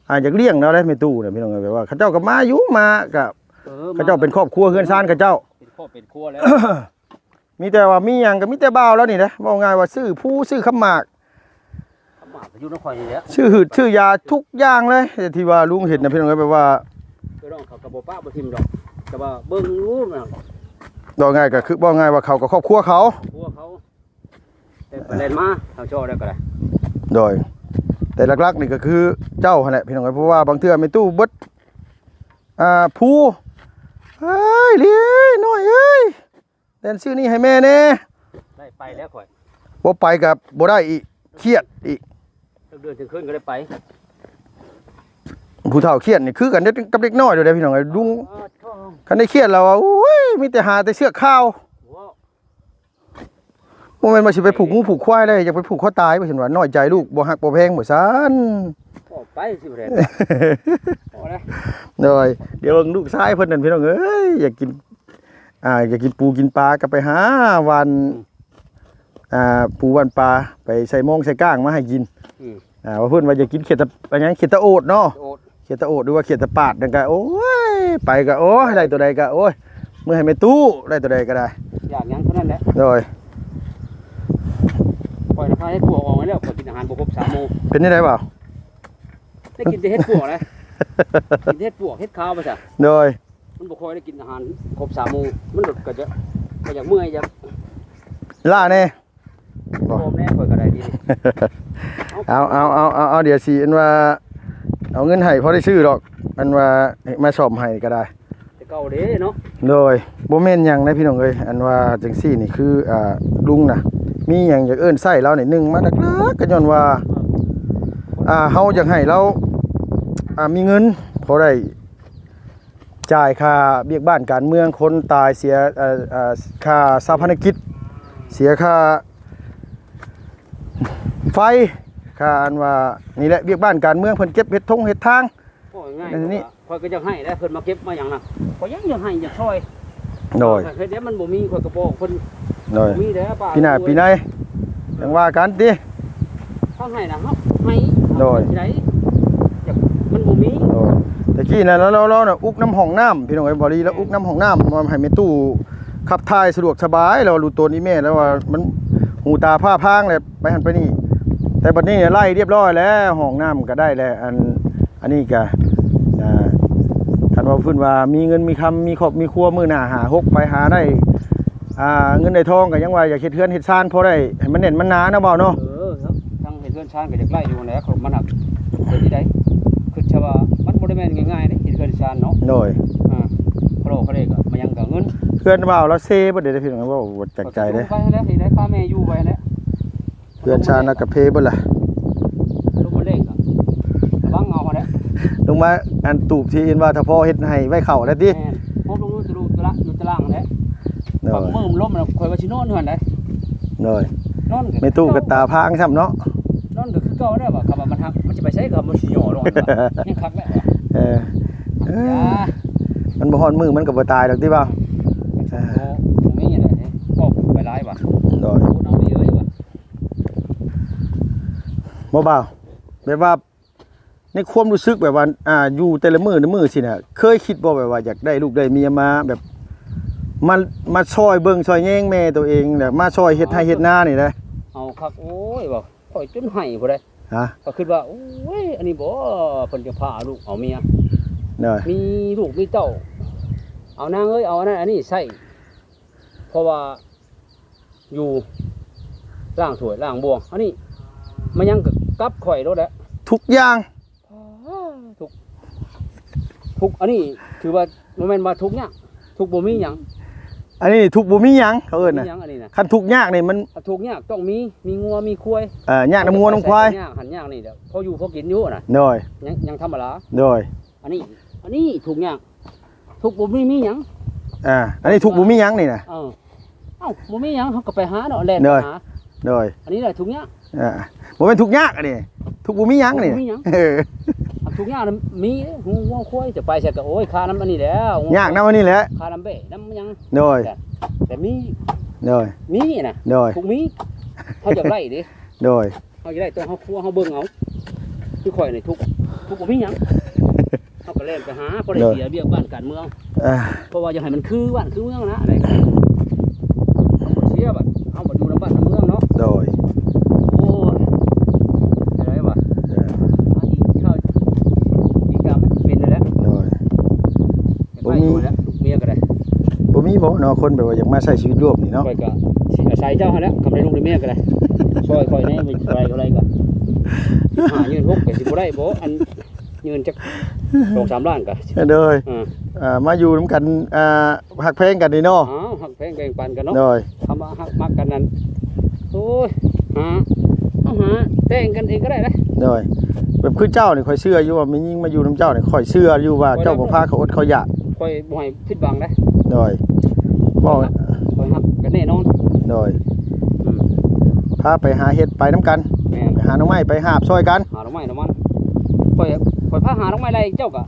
ອ່າ ຢາກລ້ຽງລາວເດ້ ແມ່ຕູ້ນະ ພີ່ນ້ອງເອີຍ. ແບບວ່າເຂົາເຈົ້າກໍມາຢູ່ມາ ກໍ ເອີ ເຂົາເຈົ້າເປັນຄອບຄົວເຮືອນຊານເຂົາເຈົ້າ ເປັນຄອບເປັນຄົວແລ້ວ. ມີແຕ່ວ່າມີຫຍັງກໍມີແຕ່ບ່າວລາວນີ້ແຫຼະ. ເວົ້າງ່າຍວ່າຊື້ພູຊື້ຄຳໝາກ ຄຳໝາກກໍຢູ່ນຳຂ້ອຍນີ້ແຫຼະ. ຊື້ຫືດຊື້ຢາທຸກຢ່າງເລີຍ ທີ່ວ່າລຸງເຫັນນະ ພີ່ນ້ອງເອີຍ. ແບບວ່າ ເອີ ນ້ອງເຂົາກໍບໍ່ປະບໍ່ຖິ້ມດອກ ແຕ່ວ່າເບິ່ງຢູ່ນະ. ເວົ້າງ່າຍກໍຄື ເວົ້າງ່າຍວ່າເຂົາກໍຄອບຄົວເຂົາ ຄອບຄົວເຂົາ ແຕ່ໄປແລ່ນມາ ເຮົາເຈາະໄດ້ກໍໄດ້. ໂດຍ. ແຕ່ຫຼັກໆນີ້ກໍຄືເຈົ້າຫັ້ນແຫຼະ ພີ່ນ້ອງເອີຍ. ເພາະວ່າບາງເທື່ອແມ່ຕູ້ເບິດ ອ່າ ພູ ເອີຍ ລີນ້ອຍເອີຍ ແລ່ນຊື້ນີ້ໃຫ້ແມ່ແດ່. ໄດ້ໄປແລ້ວຂ້ອຍ ບໍ່ໄປກໍບໍ່ໄດ້ອີກ ຄຽດອີກ. ເດືອນເຖິງຄືນກໍໄດ້ໄປ. ຜູ້ເຖົ້າຄຽດນີ້ຄືກັນເດ້ກັບເດັກນ້ອຍໂດດເດ້ ພີ່ນ້ອງເອີຍ. ລຸງ ເອີ ຄັນໄດ້ຄຽດແລ້ວວ່າ ໂອ້ຍ ມີແຕ່ຫາແຕ່ເຊືອກຂາວ. ບໍ່ແມ່ນວ່າຊິໄປຜູກງົວຜູກຄວາຍເດ້ ຢາກໄປຜູກຄໍຕາຍ ວ່າຊັ້ນວ່າ ນ້ອຍໃຈລູກ ບໍ່ຮັກບໍ່ແພງ ວ່າຊັ້ນ. ອອກໄປຊິບໍ່ແມ່ນ ໂດຍ. ດຽວເບິ່ງລູກຊາຍເພິ່ນນັ້ນ ພີ່ນ້ອງເອີຍ ຢາກກິນ ອ່າ ຢາກກິນປູກິນປາ ກໍໄປຫາຫວ່ານ ອືມ ອ່າ ປູຫວ່ານປາ ໄປໃສ່ມອງໃສ່ກ້າງມາໃຫ້ກິນ. ອືມ ອ່າ ວ່າເພິ່ນວ່າຢາກກິນຂຽດຕະ ອັນຫຍັງ ຂຽດຕະໂອດເນາະ ຂຽດຕະໂອດ ຂຽດຕະໂອດ ຫຼືວ່າຂຽດຕະປາດນັ້ນກະ ໂອ້ຍ ໄປກະ ໂອ້ຍ ໄດ້ຕົວໃດກະ ໂອ້ຍ ມື້ໃຫ້ແມ່ຕູ້ ໄດ້ຕົວໃດກະໄດ້ ຢາກຫຍັງເທົ່ານັ້ນແຫຼະ. ໂດຍ. ຂ້ອຍນະ ພາເຮັດພວກອອກມາແລ້ວ ຂ້ອຍກິນອາຫານບໍ່ຄົບສາມໝູ່. ເປັນຈັ່ງໃດບ່າວ? ໄດ້ກິນແຕ່ເຫັດປວກນະ ກິນແຕ່ເຫັດປວກ ເຫັດຂາວໄປຊະ. ໂດຍ. ມັນບໍ່ຄ່ອຍໄດ້ກິນອາຫານຄົບສາມໝູ່ ມັນກໍຈະ ກໍຢາກເມື່ອຍ ຢາກລ້າແດ່ ບໍ່ ແນ່ ຂ້ອຍກໍໄດ້ດີ. ເອົາ ເອົາ ເອົາ ເອົາ ດຽວຊິອັນວ່າ ເອົາເງິນໃຫ້ພໍໄດ້ຊື້ດອກ. ອັນວ່າມາສ້ອມໃຫ້ກໍໄດ້ ແຕ່ເກົ່າເດ້ເນາະ. ໂດຍ ບໍ່ແມ່ນຫຍັງນະພີ່ນ້ອງເອີຍ ອັນວ່າຈັ່ງຊີ້ນີ້ຄື ອ່າ ລຸງນະ ມີຫຍັງຢາກເອີ້ນໃຊ້ລາວນີ້ ໜຶ່ງມາຫຼັກໆ ກໍຍ້ອນວ່າ ອ່າ ເຮົາຢາກໃຫ້ລາວ ອ່າ ມີເງິນພໍໄດ້ ຈ່າຍຄ່າວຽກບ້ານການເມືອງ ຄົນຕາຍເສຍ ເອີ່ ເອີ່ ຄ່າຊາປະນະກິດ ເສຍຄ່າໄຟ ຄ່າອັນວ່ານີ້ແຫຼະ ວຽກບ້ານການເມືອງ ເພິ່ນເກັບເຮັດທົ່ງເຮັດທາງ ເວົ້າງ່າຍໆ ອັນນີ້ ຂ້ອຍກໍຢາກໃຫ້ແຫຼະ ເພິ່ນມາເກັບມາຫຍັງນະ ຂ້ອຍຍັງຢາກໃຫ້ຢາກຊ່ອຍ. ໂດຍ ເຮັດແລ້ວມັນບໍ່ມີ ຂ້ອຍກໍບອກເພິ່ນ ໂດຍ ບໍ່ມີແຫຼະ ປ້າ ມີໜ້າປີໃນ ຈັ່ງວ່າກັນຕິ ເຮົາໃຫ້ນະ ເຮົາໃຫ້ ໂດຍ ໃດ ຢາກ ມັນບໍ່ມີ. ໂດຍ ແຕ່ກີ້ນະ ລາວ ລາວ ລາວນະ ອຸກນຳຫ້ອງນ້ຳ ພີ່ນ້ອງເອີຍ ບໍ່ດີ ລາວອຸກນຳຫ້ອງນ້ຳ ມາໃຫ້ແມ່ຕູ້ຂັບຖ່າຍສະດວກສະບາຍ ລາວຮູ້ຕົນອີ່ແມ່ ລາວວ່າມັນຫູຕາຟ້າຟາງແຫຼະ ໄປຫັ້ນໄປນີ້ ແຕ່ບັດນີ້ໄລ່ຮຽບຮ້ອຍແລ້ວ ຫ້ອງນ້ຳກໍໄດ້ແລ້ວ ອັນ ອັນນີ້ກະ ອ່າ ຄັນວ່າເພິ່ນວ່າມີເງິນມີຄຳ ມີຄອບມີຄົວ ມື້ໜ້າຫ້າຫົກໄປຫາໄດ້ ອ່າ ເງິນໄດ້ທອງ ກໍຍັງວ່າຢາກເຮັດເຮືອນເຮັດຊານ ພໍໄດ້ໃຫ້ມັນແໜ້ນມັນໜາເນາະ ບ່າວເນາະ. ເອີ ທາງເຮັດເຮືອນຊານກໍຢາກໄດ້ຢູ່ຫັ້ນແຫຼະ ມັນຫາກເປັນທີ່ໃດ ຄືຊະວ່າມັນບໍ່ໄດ້ແມ່ນງ່າຍໆເດ້ ເຮັດເຮືອນຊານເນາະ. ໂດຍ ອ່າ ຄະໂລຄະເລກໍມາຍັງກໍເງິນ ເຮືອນບ່າວລາວເຊເບິດເດ້ ພີ່ນ້ອງ ເວົ້າຈາກໃຈເດ້ ໄປຫັ້ນແຫຼະ ຊິໄດ້ພາແມ່ຢູ່ໄປຫັ້ນແຫຼະ. ເຮືອນຊານລາວກະເພເບິດລະ ລົງມາເລັ່ງກໍລະວັງເອົາຫັ້ນແຫຼະ ລົງມາ ອັນຕູບທີ່ເຫັນວ່າຖ້າພໍ່ເຮັດໃຫ້ໄວ້ເຂົ້າແລ້ວຕິ. ແມ່ນ ພົບລົງຢູ່ຕະລຸຕະລະຢູ່ຕະລ່າງຫັ້ນແຫຼະ. ໂດຍ ບາງມື້ມັນລົມນະ ຂ້ອຍວ່າຊິນອນຢູ່ຫັ້ນໃດ. ໂດຍ ນອນກໍ ແມ່ຕູ້ກໍຕາພາງຊ້ຳເນາະ ນອນກໍຄືເກົ່າແລ້ວວ່າ ຄຳວ່າມັນຫັກ ມັນຊິໄປໃສ ຄຳວ່າຊິຫຍໍ້ລົງຫັ້ນວ່າ ຍັງຄັກແລ້ວວ່າ. ເອີ ເອີ ຢ່າ ມັນບໍ່ຮອດມື້ມັນກໍບໍ່ຕາຍດອກຕິບ່າວ. ເອີ ບໍ່ມີແຫຼະ ເວົ້າໄປຫຼາຍວ່າ. ໂດຍ ເອົາດີເອີຍວ່າ ບໍ່ບ່າວ ແບບວ່າ ໃນຄວາມຮູ້ສຶກແບບວ່າ ອ່າ ຢູ່ແຕ່ລະມື້ ແຕ່ລະມື້ຊີ້ນະ ເຄີຍຄິດບໍ່ແບບວ່າຢາກໄດ້ລູກໄດ້ເມຍມາແບບ ມາ ມາຊ່ອຍເບິ່ງຊ່ອຍແຍງແມ່ໂຕເອງ ແບບມາຊ່ອຍເຮັດໄຮ່ເຮັດນານີ້ນະ? ເອົາຄັກ ໂອ້ຍ ວ່າຂ້ອຍຈົນໄຫ້ພຸ້ນໃດ. ຮະ? ກໍຄິດວ່າ ໂອ້ຍ ອັນນີ້ບໍ່ ເພິ່ນຈະພາເອົາລູກເອົາເມຍ ໂດຍ ມີລູກມີເຕົ້າ ເອົານາງເອີຍ ເອົາອັນນັ້ນອັນນີ້ໃຊ້ ເພາະວ່າ ຢູ່ລ້າງຖ້ວຍລ້າງບ່ວງ ອັນນີ້ມາຍັງກໍກັບຂ້ອຍໂລດແຫຼະ ທຸກຢ່າງ. ທຸກ ທຸກ ອັນນີ້ຖືວ່າບໍ່ແມ່ນວ່າທຸກຍາກ ທຸກບໍ່ມີຫຍັງ ອັນນີ້ທຸກບໍ່ມີຫຍັງ ເຂົາເອີ້ນນະ ບໍ່ມີຫຍັງອັນນີ້ນະ. ຄັນທຸກຍາກນີ້ມັນ ຖ້າທຸກຍາກຕ້ອງມີ ມີງົວມີຄວາຍ ເອີ ຍາກນຳງົວນຳຄວາຍ ຍາກຫັ້ນຍາກນີ້ແຫຼະ ພໍຢູ່ພໍກິນຢູ່ນະ. ໂດຍ ຍັງ ຍັງທຳມະດາ. ໂດຍ ອັນນີ້ ອັນນີ້ທຸກຍາກ ທຸກບໍ່ມີ ມີຫຍັງ. ອ່າ ອັນນີ້ທຸກບໍ່ມີຫຍັງນີ້ນະ. ເອີ ເອົ້າ ບໍ່ມີຫຍັງ ເຮົາກໍໄປຫາເນາະ ແລ່ນໄປຫາ. ໂດຍ ໂດຍ ອັນນີ້ແຫຼະທຸກຍາກ. ອ່າ ບໍ່ແມ່ນທຸກຍາກອັນນີ້ ທຸກບໍ່ມີຫຍັງນີ້. ບໍ່ມີຫຍັງ ເອີ ອັນທຸກຍາກນະມີເດ້ ງົວຄວາຍ ຈະໄປໃສກໍ ໂອ້ຍ ຄ່ານຳອັນນີ້ແຫຼະ ຍາກນຳອັນນີ້ແຫຼະ ຄ່ານຳແບ້ນຳຫຍັງ. ໂດຍ ແຕ່ມີ ໂດຍ ມີນະ ໂດຍ ທຸກມີ ເຮົາຢາກໄດ້ເດ້. ໂດຍ ເຮົາຢາກໄດ້ ຕ້ອງເຮົາຄົວເຮົາເບິ່ງເອົາ. ຄືຂ້ອຍນີ້ທຸກ ທຸກບໍ່ມີຫຍັງ ເຮົາກໍແລ່ນໄປຫາ ພໍໄດ້ເສຍວຽກບ້ານການເມືອງ ເອີ ເພາະວ່າຢາກໃຫ້ມັນຄືບ້ານຄືເມືອງນະ ໄດ້ ເຮົາບໍ່ເສຍບັດ ເຮົາມາຢູ່ນຳບ້ານນຳເມືອງເນາະ. ໂດຍ ໂອ້ຍ ໄດ້ວະ ເອີ ຫາອີກເທື່ອ ອີກກະມັນຊິເປັນແລ້ວແຫຼະ. ໂດຍ ບໍ່ມີ ໄປຢູ່ແລ້ວ ລູກເມຍກໍໄດ້ ບໍ່ມີບໍ່ເນາະ ຄົນແບບວ່າຢາກມາໃຊ້ຊີວິດລວມນີ້ເນາະ. ຂ້ອຍກໍຊິອາໄສເຈົ້າຫັ້ນແຫຼະ ຄັນໄດ້ລູກໄດ້ເມຍກໍໄດ້ ຊ່ອຍຂ້ອຍແດ່ ໄປເທົ່າໃດກໍໄດ້ກໍ ສິບຫ້າ ຍື່ນຫົກ ກໍຊິບໍ່ໄດ້ບໍ່ ອັນ ຍື່ນຈັກສອງສາມລ້ານກໍ. ໂດຍ ເອີ ອ່າ ມາຢູ່ນຳກັນ ອ່າ ຮັກແພງກັນນີ້ເນາະ. ອ້າວ ຮັກແພງແບ່ງປັນກັນເນາະ. ໂດຍ ຄຳວ່າຮັກມັກກັນນັ້ນ ໂອ້ຍ ຫາ ເອົາຫາແຕ່ງກັນເອງກໍໄດ້ນະ. ໂດຍ ແບບຄືເຈົ້ານີ້ ຂ້ອຍເຊື່ອຢູ່ວ່າແມ່ຍິງມາຢູ່ນຳເຈົ້ານີ້ ຂ້ອຍເຊື່ອຢູ່ວ່າເຈົ້າບໍ່ພາເຂົາອົດເຂົາຢາກ ຂ້ອຍບໍ່ໃຫ້ຜິດຫວັງເດ້. ໂດຍ ເວົ້າ ຂ້ອຍຮັກກັນແນ່ນອນ. ໂດຍ ອືມ ພາໄປຫາເຮັດໄປນຳກັນ. ແມ່ນ ໄປຫາໜໍ່ໄມ້ໄປຫາບຊ່ອຍກັນ ຫາໜໍ່ໄມ້ນຳມັນ. ຂ້ອຍ ຂ້ອຍພາຫາໜໍ່ໄມ້ໄດ້ ເຈົ້າກໍ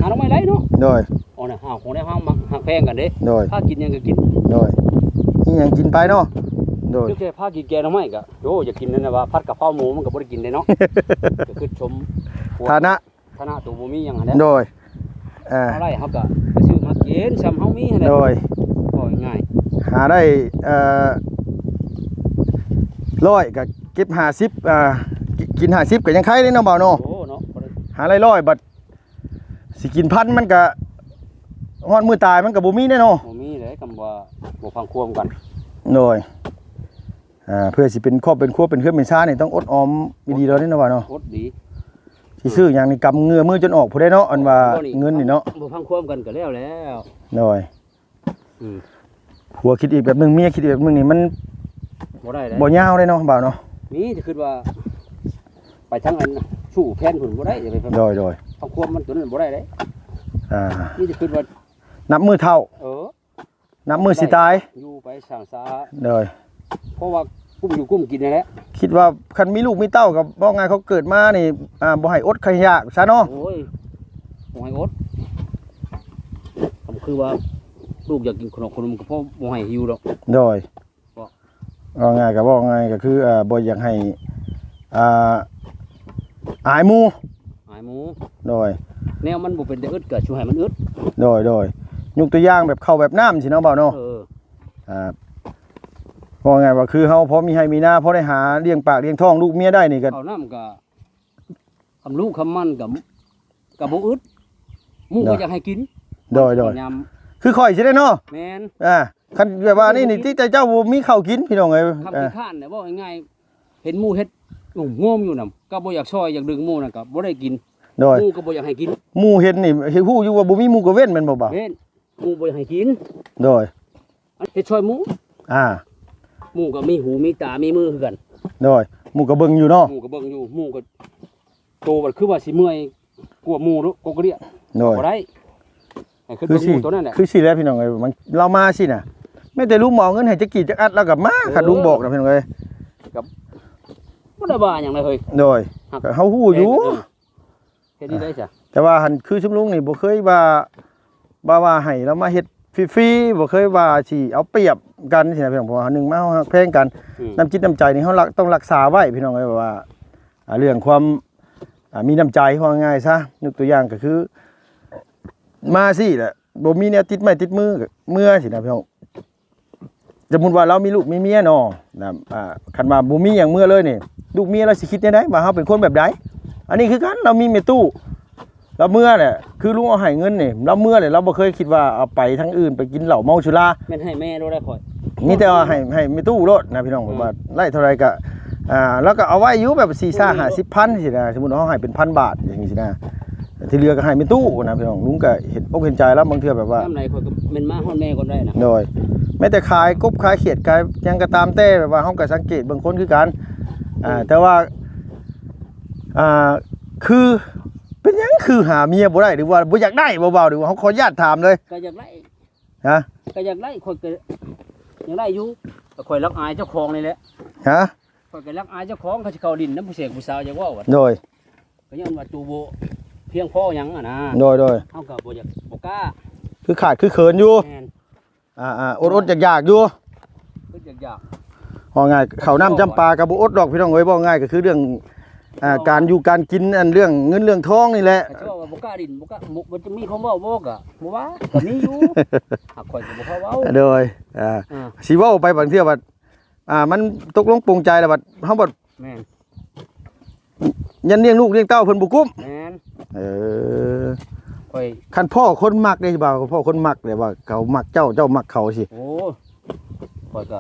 ຫາໜໍ່ໄມ້ໄດ້ເນາະ. ໂດຍ ອໍນະ ເຮົາຄົງໄດ້ ເຮົາມັກຮັກແພງກັນເດ້. ໂດຍ ພາກິນຫຍັງກໍກິນ. ໂດຍ ມີຫຍັງກິນໄປເນາະ. ໂດຍ ຄືແຄ່ພາກິນແກງໜໍ່ໄມ້ກໍ ໂອ້ ຢາກກິນນັ້ນນະວ່າ ຜັດກະເພົາໝູມັນກໍບໍ່ໄດ້ກິນເດ້ເນາະ. ກໍຄືຊົມ ຖານະ ຖານະໂຕບໍ່ມີຫຍັງຫັ້ນແຫຼະ. ໂດຍ ເອີ ເຮົາໄດ້ເຮົາກໍໄປຊື້ມາກິນ ຊ່ຳເຮົາມີຫັ້ນແຫຼະ. ໂດຍ ເວົ້າງ່າຍໆ ຫາໄດ້ ເອີ ຮ້ອຍກໍເກັບຫ້າສິບ ອ່າ ກິນຫ້າສິບກໍຍັງໄຄເດ້ເນາະ ບ່າວເນາະ. ໂອ້ເນາະ ບໍ່ໄດ້ ຫາໄດ້ຮ້ອຍ ບັດຊິກິນພັນມັນກໍຮອດມື້ຕາຍມັນກໍບໍ່ມີແນ່ເນາະ. ບໍ່ມີເດ້ ຄຳວ່າບໍ່ຟັງຄວາມກັນ. ໂດຍ ອ່າ ເພື່ອຊິເປັນຄອບເປັນຄົວເປັນເຮືອນເປັນຊານນີ້ ຕ້ອງອົດອອມອີ່ຫຼີແລ້ວເດ້ເນາະ ບ່າວເນາະ. ອົດດີ ເສ ຊິຊື້ຫຍັງນີ້ ກຳເງື້ອມືຈົນອອກພຸ້ນເດ້ເນາະ ອັນວ່າເງິນນີ້ເນາະ. ບໍ່ຟັງຄວາມກັນກໍແລ້ວແລ້ວ. ໂດຍ. ອືມ. ຜົວຄິດອີກແບບໜຶ່ງ ເມຍຄິດອີກແບບໜຶ່ງນີ້ ມັນບໍ່ໄດ້ເດ້ ບໍ່ຍາວເດ້ເນາະ ບ່າວເນາະ. ມີແຕ່ຄິດວ່າໄປທາງອັນຊູ້ແພນພຸ້ນບໍ່ໄດ້ ຢ່າໄປ. ໂດຍໆ. ຄວາມຄວາມມັນຕົວນັ້ນບໍ່ໄດ້ເດ້. ອ່າ ມີແຕ່ຄິດວ່ານັບມື້ເຖົ້າ. ເອີ ນັບມື້ຊິຕາຍ ຢູ່ໄປສ້າງສາ. ໂດຍ. ເພາະວ່າກຸ້ມຢູ່ກຸ້ມກິນນັ້ນແຫຼະ. ຄິດວ່າຄັນມີລູກມີເຕົ້າກໍເວົ້າງ່າຍ ເຂົາເກີດມານີ້ ອ່າ ບໍ່ໃຫ້ອົດໃຫ້ຢາກຊະເນາະ. ໂອ້ຍ ບໍ່ໃຫ້ອົດ. ກໍຄືວ່າລູກຢາກກິນຂະໜົມຂະໜົມກໍພໍບໍ່ໃຫ້ຫິວດອກ. ໂດຍ. ເວົ້າງ່າຍກໍເວົ້າງ່າຍກໍຄື ເອີ ບໍ່ຢາກໃຫ້ ອ່າ ອາຍໝູ່ ອາຍໝູ່. ໂດຍ. ແນວມັນບໍ່ເປັນຕາອຶດກໍຊິໃຫ້ມັນອຶດ. ໂດຍໆ. ຍົກຕົວຢ່າງແບບເຂົ້າແບບນ້ຳຊີ້ເນາະ ບ່າວເນາະ. ເອີ. ອ່າ ເວົ້າງ່າຍວ່າຄືເຮົາພໍມີໄຮ່ມີນາ ພໍໄດ້ຫາລ້ຽງປາກລ້ຽງທ້ອງລູກເມຍໄດ້ນີ້ກໍ ເຂົ້ານ້ຳກໍ ຄຳລູກຄຳມັນກໍ ກໍບໍ່ອຶດ. ໝູ່ກໍຢາກໃຫ້ກິນ. ໂດຍໆ. ຍາມ ຄືຂ້ອຍຊິໄດ້ເນາະ. ແມ່ນ. ອ່າ ຄັນແບບວ່ານີ້ນີ້ ຕິດໃຈເຈົ້າບໍ່ມີເຂົ້າກິນ ພີ່ນ້ອງເອີຍ. ຄຳ ອ່າ ຂີ້ຄ້ານນະ ເວົ້າງ່າຍໆ ເຫັນໝູ່ເຮັດງອມໆຢູ່ນຳ ກໍບໍ່ຢາກຊ່ອຍ ຢາກດຶງໝູ່ນັ້ນກໍບໍ່ໄດ້ກິນ. ໂດຍ. ໝູ່ກໍບໍ່ຢາກໃຫ້ກິນ. ໝູ່ເຫັນນີ້ ເຫັນ ຮູ້ຢູ່ວ່າບໍ່ມີໝູ່ກໍເວັ້ນແມ່ນບໍ່ ບ່າວ? ເວັ້ນ. ໝູ່ບໍ່ຢາກໃຫ້ກິນ. ໂດຍ. ເຮັດຊ່ອຍໝູ່. ອ່າ ໝູ່ກໍມີຫູມີຕາມີມືຄືກັນ. ໂດຍ. ໝູ່ກໍເບິ່ງຢູ່ເນາະ. ໝູ່ກໍເບິ່ງຢູ່. ໝູ່ກໍ ໂຕບັດຄືວ່າຊິເມື່ອຍກວ່າໝູ່ໂລດ ກົກກະເດຍ. ໂດຍ. ບໍ່ໄດ້. ໃຫ້ຂຶ້ນ ຄື ເບິ່ງໝູ່ໂຕນັ້ນແຫຼະ. ຄືຊີ້ແຫຼະ ພີ່ນ້ອງເອີຍ ມັນ ລາວມາຊີ້ນະ ແມ້ແຕ່ລຸງບໍ່ເອົາເງິນໃຫ້ຈັກກີບຈັກອັດລາວກໍມາ. ເອີ ຄັນລຸງບອກນະ ພີ່ນ້ອງເອີຍ ກໍບໍ່ໄດ້ວ່າຫຍັງເລີຍເຮີ້ຍ. ໂດຍ. ຮັກ ກໍເຮົາຮູ້ຢູ່. ເອີ ເຮັດນີ້ໄດ້ຊະ. ແຕ່ວ່າຫັ້ນ ຄືຊຸມລຸງນີ້ບໍ່ເຄີຍວ່າ ວ່າ ວ່າໃຫ້ລາວມາເຮັດຟຣີໆ ບໍ່ເຄີຍວ່າຊິເອົາປຽບກັນຊີ້ນະ ພີ່ນ້ອງ. ເພາະວ່າໜຶ່ງມາເຮົາຮັກແພງກັນ. ອືມ. ນ້ຳຈິດນ້ຳໃຈນີ້ເຮົາລັກ ຕ້ອງລັກສາໄວ້ ພີ່ນ້ອງເອີຍ ວ່າ ອ່າ ເລື່ອງຄວາມ ອ່າ ມີນ້ຳໃຈ ເວົ້າງ່າຍຊະ. ຍົກຕົວຢ່າງກໍຄື ມາຊີ້ແຫຼະ ບໍ່ມີແນວຕິດໄມ້ຕິດມື ເມືອຊີ້ນະ ພີ່ນ້ອງ. ສົມມຸດວ່າລາວມີລູກມີເມຍເນາະ ນະ ອ່າ ຄັນວ່າບໍ່ມີຫຍັງເມືອເລີຍນີ້ ລູກເມຍລາວຊິຄິດແນວໃດ ວ່າເຮົາເປັນຄົນແບບໃດ? ອັນນີ້ຄືກັນ ລາວມີແມ່ຕູ້ ລາວເມືອແຫຼະ. ຄືລຸງເອົາໃຫ້ເງິນນີ້ ລາວເມືອແຫຼະ ລາວບໍ່ເຄີຍຄິດວ່າເອົາໄປທາງອື່ນ ໄປກິນເຫຼົ້າເມົາສຸລາ. ແມ່ນໃຫ້ແມ່ໂລດໄດ໋ຂ້ອຍ ມີແຕ່ວ່າໃຫ້ ໃຫ້ແມ່ຕູ້ໂລດນະ ພີ່ນ້ອງ. ອືມ. ວ່າໄລ່ເທົ່າໃດກໍ ອ່າ ລາວກໍເອົາໄວ້ຢູ່ ແບບສີ່ ຫ້າ ຫ້າສິບພັນຊີ້ນະ. ສົມມຸດເຮົາໃຫ້ເປັນພັນບາດຈັ່ງຊີ້ນະ ທີ່ເຫຼືອກໍໃຫ້ແມ່ຕູ້ນະ ພີ່ນ້ອງ. ລຸງກໍເຫັນອົກເຫັນໃຈລາວ ບາງເທື່ອແບບວ່າ ຍາມໃດຂ້ອຍກໍແມ່ນມາຮອດແມ່ກ່ອນໄດ້ນະ. ໂດຍ. ແມ້ແຕ່ຂາຍກົບຂາຍຂຽດ ຂາຍຫຍັງກໍຕາມແຕ່ ແບບວ່າເຮົາກໍສັງເກດເບິ່ງຄົນຄືກັນ. ອ່າ ອືມ. ແຕ່ວ່າ ອ່າ ຄືເປັນຫຍັງຄືຫາເມຍບໍ່ໄດ້ ຫຼືວ່າບໍ່ຢາກໄດ້ບໍ່ ບ່າວ? ຫຼືວ່າເຮົາຂໍອະນຸຍາດຖາມເລີຍ. ກໍຢາກໄດ້. ຮະ? ກໍຢາກໄດ້ ຂ້ອຍກໍຢາກໄດ້ຢູ່ ແຕ່ຂ້ອຍລັກອາຍເຈົ້າຂອງນີ້ແຫຼະ. ຮະ? ຂ້ອຍກໍລັກອາຍເຈົ້າຂອງ ເຂົາຊິເຂົ້າຫຼິ້ນນຳຜູ້ແສງຜູ້ສາວ ຢາກເວົ້າວ່າ. ໂດຍ. ກໍຍ້ອນວ່າໂຕບໍ່ພຽງພໍຫຍັງຫັ້ນນະ. ໂດຍໆ. ເຮົາກໍບໍ່ຢາກ ບໍ່ກ້າ ຄືຂາດຄືເຂີນຢູ່. ແມ່ນ. ອ່າໆ ອົດໆຢາກໆຢູ່ ອຶດຢາກໆ. ເວົ້າງ່າຍ ເຂົ້ານ້ຳຈຳປາກໍບໍ່ອົດດອກ ພີ່ນ້ອງເອີຍ. ເວົ້າງ່າຍກໍຄືເລື່ອງ ອ່າ ການຢູ່ການກິນ ອັນເລື່ອງເງິນເລື່ອງທອງນີ້ແຫຼະ. ເຂົາເວົ້າວ່າບໍ່ກ້າຫຼິ້ນ ບໍ່ກ້າ ບໍ່ ບໍ່ຈະມີຄວາມເວົ້າບໍ່ ກໍບໍ່ວ່າ ກໍມີຢູ່ ຫາກຂ້ອຍກໍບໍ່ຄ່ອຍເວົ້າ. ໂດຍ. ອ່າ ອ່າ ຊິເວົ້າໄປບາງເທື່ອບັດ ອ່າ ມັນຕົກລົງປົງໃຈແລ້ວບັດ ເຮົາບັດ ແມ່ນ ຍັນລ້ຽງລູກລ້ຽງເຕົ້າເພິ່ນບໍ່ກຸ້ມ. ແມ່ນ. ເອີ ຂ້ອຍ ຄັນພໍ້ຄົນມັກເດ້ ບ່າວ ພໍ້ຄົນມັກເດ້ ວ່າເຂົາມັກເຈົ້າ ເຈົ້າມັກເຂົາຊີ້. ໂອ້ ຂ້ອຍກໍ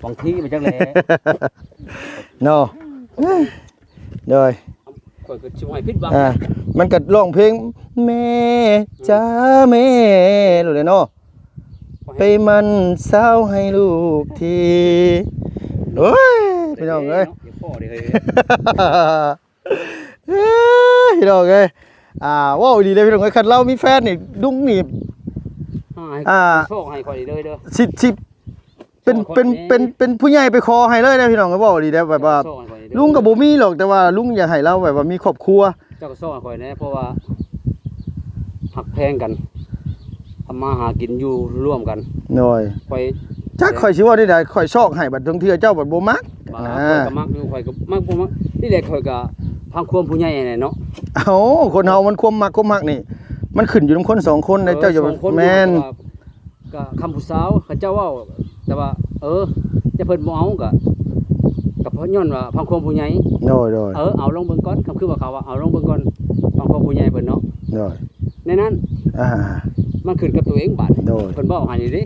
ບາງທີມັນຈັກແຫຼະ ເນາະ. ໂດຍ. ຂ້ອຍກໍຊິບໍ່ໃຫ້ຜິດຫວັງ. ອ່າ ມັນກໍຮ້ອງເພງ ແມ່ ອືມ ຈ້າແມ່ ໂລດເດ້ເນາະ. ໄປໝັ້ນສາວໃຫ້ລູກທີ ໂອ້ຍ ພີ່ນ້ອງເອີຍ ຢ່າພໍ້ເດ້ເຮີ້ຍ ພີ່ນ້ອງເອີຍ. ອ່າ ເວົ້າອີ່ຫຼີເດ້ພີ່ນ້ອງເອີຍ ຄັນລາວມີແຟນນີ້ ລຸງນີ້ ອ່າ ອ່າ ຊອກໃຫ້ຂ້ອຍເລີຍເດີ ຊິ ຊິ ເປັນ ເປັນ ເປັນ ເປັນຜູ້ໃຫຍ່ໄປຂໍໃຫ້ເລີຍເດ້ພີ່ນ້ອງ. ເວົ້າອີ່ຫຼີເດ້ ແບບວ່າ ລຸງກໍບໍ່ມີຫຼອກ ແຕ່ວ່າລຸງຢາກໃຫ້ລາວແບບວ່າມີຄອບຄົວ. ເຈົ້າກໍຊອກໃຫ້ຂ້ອຍແດ່ ເພາະວ່າຮັກແພງກັນ ທຳມາຫາກິນຢູ່ຮ່ວມກັນ. ໂດຍ. ຂ້ອຍ ຈັກຂ້ອຍຊິເວົ້າແນວໃດ ຂ້ອຍຊອກໃຫ້ ບັດເທື່ອເຈົ້າບັດບໍ່ມັກ. ຂ້ອຍກໍມັກຢູ່ ຂ້ອຍກໍມັກ ບໍ່ມັກ ນີ້ແຫຼະ ຂ້ອຍກໍຟັງຄວາມຜູ້ໃຫຍ່ແຫຼະເນາະ. ເອົ້າ ຄົນເຮົາມັນຄວາມມັກຄວາມຮັກນີ້ ມັນຂຶ້ນຢູ່ນຳຄົນສອງຄົນເດ້. ເອີ ເຈົ້າຢ່າ ສອງຄົນ ແມ່ນ ຢູ່ ກໍຄຳຜູ້ສາວເຂົາເຈົ້າເວົ້າ ແຕ່ວ່າ ເອີ ແຕ່ເພິ່ນບໍ່ເອົາກໍ ກໍເພາະຍ້ອນວ່າຟັງຄວາມຜູ້ໃຫຍ່. ໂດຍໆ. ເອີ ເອົາລອງເບິ່ງກ່ອນ ກໍຄືວ່າເຂົາວ່າເອົາລອງເບິ່ງກ່ອນ ຟັງຄວາມຜູ້ໃຫຍ່ເພິ່ນເນາະ. ໂດຍ. ໃນນັ້ນ ອ່າ ມັນຂຶ້ນກັບຕົວເອງບາດ. ໂດຍ. ເພິ່ນເວົ້າໃຫ້ນີ້ເດ້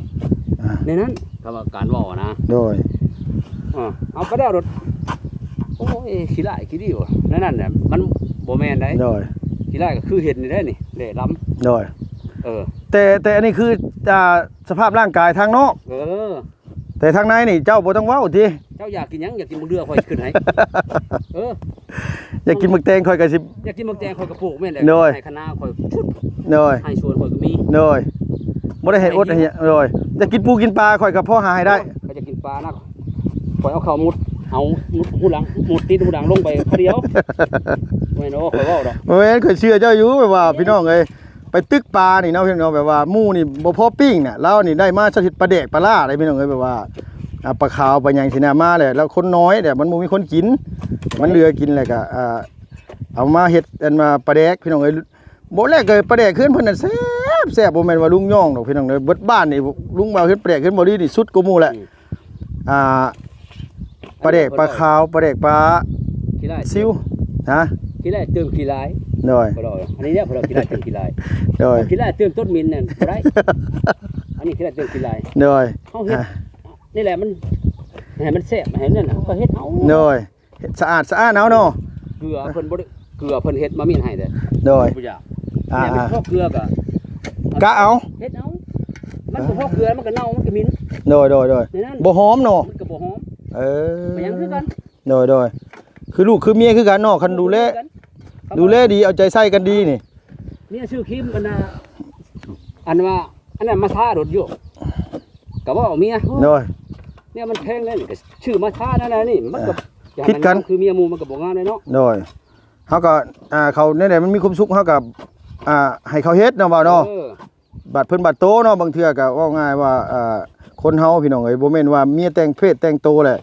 ອ່າ ໃນນັ້ນ ຄຳວ່າການເວົ້ານະ. ໂດຍ. ອ່າ ເອົາໄປແລ້ວໂລດ ໂອ້ຍ ຂີ້ຮ້າຍຂີ້ດີວະ ໃນນັ້ນນະ ມັນ ບໍ່ແມ່ນໃດ. ໂດຍ ຂີ້ລ້າຍກໍຄືເຫັນນີ້ແຫຼະນີ້ ແຫຼ້ລຳ. ໂດຍ ເອີ ແຕ່ ແຕ່ອັນນີ້ຄື ອ່າ ສະພາບຮ່າງກາຍທາງນອກ. ເອີ ແຕ່ທາງໃນນີ້ເຈົ້າບໍ່ຕ້ອງເວົ້າຕິ. ເຈົ້າຢາກກິນຫຍັງ? ຢາກກິນໝາກເດື່ອ ຂ້ອຍຂຶ້ນໃຫ້. ເອີ ຢາກກິນໝາກແຕງ ຂ້ອຍກໍຊິ ຢາກກິນໝາກແຕງ ຂ້ອຍກໍປູກແມ່ນແຫຼະ. ໂດຍ ໄຮ່ຄະນາຂ້ອຍ ໂດຍ ໄຮ່ສວນຂ້ອຍກໍມີ. ໂດຍ ບໍ່ໄດ້ໃຫ້ອົດໃຫ້. ໂດຍ ຢາກກິນປູກິນປາ ຂ້ອຍກໍພໍຫາໃຫ້ໄດ້. ຂ້ອຍຢາກກິນປານະ ຂ້ອຍເອົາເຂົ້າມຸດ ເອົາມຸດຫູຫຼັງ ມຸດຕີນຫູຫຼັງລົງໄປຄາດຽວ. ແມ່ນບໍ່? ຂ້ອຍເວົ້າດອກ. ບໍ່ແມ່ນ ຂ້ອຍເຊື່ອເຈົ້າຢູ່ ແບບວ່າ ເອີ ພີ່ນ້ອງເອີຍ ໄປຕຶກປານີ້ເນາະ ພີ່ນ້ອງ ແບບວ່າໝູ່ນີ້ບໍ່ພໍປີ້ງນະ ລາວນີ້ໄດ້ມາສະເພັດປາແດກປາຫຼ້າເດ້ ພີ່ນ້ອງເອີຍ ແບບວ່າ ອ່າ ປາຂາວປາຫຍັງຊີ້ນະ ມາແຫຼະ ແລ້ວຄົນນ້ອຍແຫຼະ ມັນບໍ່ມີຄົນກິນ ມັນເຫຼືອກິນ ແລ້ວກໍ ອ່າ ເອົາມາເຮັດອັນວ່າປາແດກ ພີ່ນ້ອງເອີຍ. ບໍ່ແລກກໍປາແດກເຮືອນເພິ່ນນັ້ນແຊບໆ ບໍ່ແມ່ນວ່າລຸງຍ່ອງດອກ ພີ່ນ້ອງເອີຍ ເບິດບ້ານນີ້ ລຸງວ່າເຮືອນ ປາແດກເຮືອນບໍ່ລີນີ້ສຸດກວ່າໝູ່ແຫຼະ. ອືມ ອ່າ ປາແດກປາຂາວ ປາແດກປາຊິວ ຮະ ຂີ້ລ້າຍເຕີມຂີ້ລາຍ. ໂດຍ ອັນນີ້ເນຍ ເພິ່ນວ່າຂີ້ລ້າຍເຕີມຂີ້ລາຍ. ໂດຍ ຂີ້ລ້າຍເຕີມຕົ້ນໝິນນັ້ນບໍ່ໄດ້. ອັນນີ້ຂີ້ລ້າຍເຕີມຂີ້ລາຍ. ໂດຍ ເຮົາເຮັດ ອ່າ ນີ້ແຫຼະ ມັນໃຫ້ມັນແຊບ ໃຫ້ນັ້ນນະ ເຮົາກໍເຮັດເອົາ. ໂດຍ ເຮັດສະອາດສະອ້ານເອົາເນາະ. ເກືອເພິ່ນບໍ່ໄດ້ ເກືອເພິ່ນເຮັດມາໝິນໃຫ້ເດ້. ໂດຍ ບໍ່ຢາກ ອ່າ ແມ່ນເປັນ ອ່າ ເພາະເກືອກໍ ກະເອົາ ເຮັດເອົາ ມັນບໍ່ພໍເກືອ ມັນກໍເນົ່າ ມັນກໍໝິນ. ໂດຍ ໂດຍ ໂດຍ ໃນນັ້ນ ບໍ່ຫອມເນາະ ມັນກໍບໍ່ຫອມ. ເອີ ມັນຫຍັງຄືກັນ. ໂດຍ ໂດຍ ຄືລູກຄືເມຍຄືກັນເນາະ ຄັນດູແລ ຄືກັນ ຄັນດູແລດີ ເອົາໃຈໃສ່ກັນດີນີ້. ເມຍຊື້ຄຣີມອັນນ່າ ອັນວ່າ ອັນນັ້ນມາທາໂດດຢູ່ ກໍເວົ້າເມຍ ໂດຍ ເມຍມັນແພງເດ້ ກໍຊື້ມາທານັ້ນນະນີ້ ມັນກໍ ອ່າ ຜິດກັນ ຄືເມຍໝູ່ ມັນກໍບໍ່ງາມເດ້ເນາະ. ໂດຍ ເຮົາກໍ ອ່າ ເຂົາແນວໃດມັນມີຄວາມສຸກ ເຮົາກໍ ອ່າ ໃຫ້ເຂົາເຮັດເນາະ ເວົ້າເນາະ. ເອີ ບາດເພິ່ນບາດໂຕເນາະ ບາງເທື່ອກໍເວົ້າງ່າຍວ່າ ອ່າ ຄົນເຮົາ ພີ່ນ້ອງເອີຍ ບໍ່ແມ່ນວ່າເມຍແຕ່ງເພດແຕ່ງໂຕແຫຼະ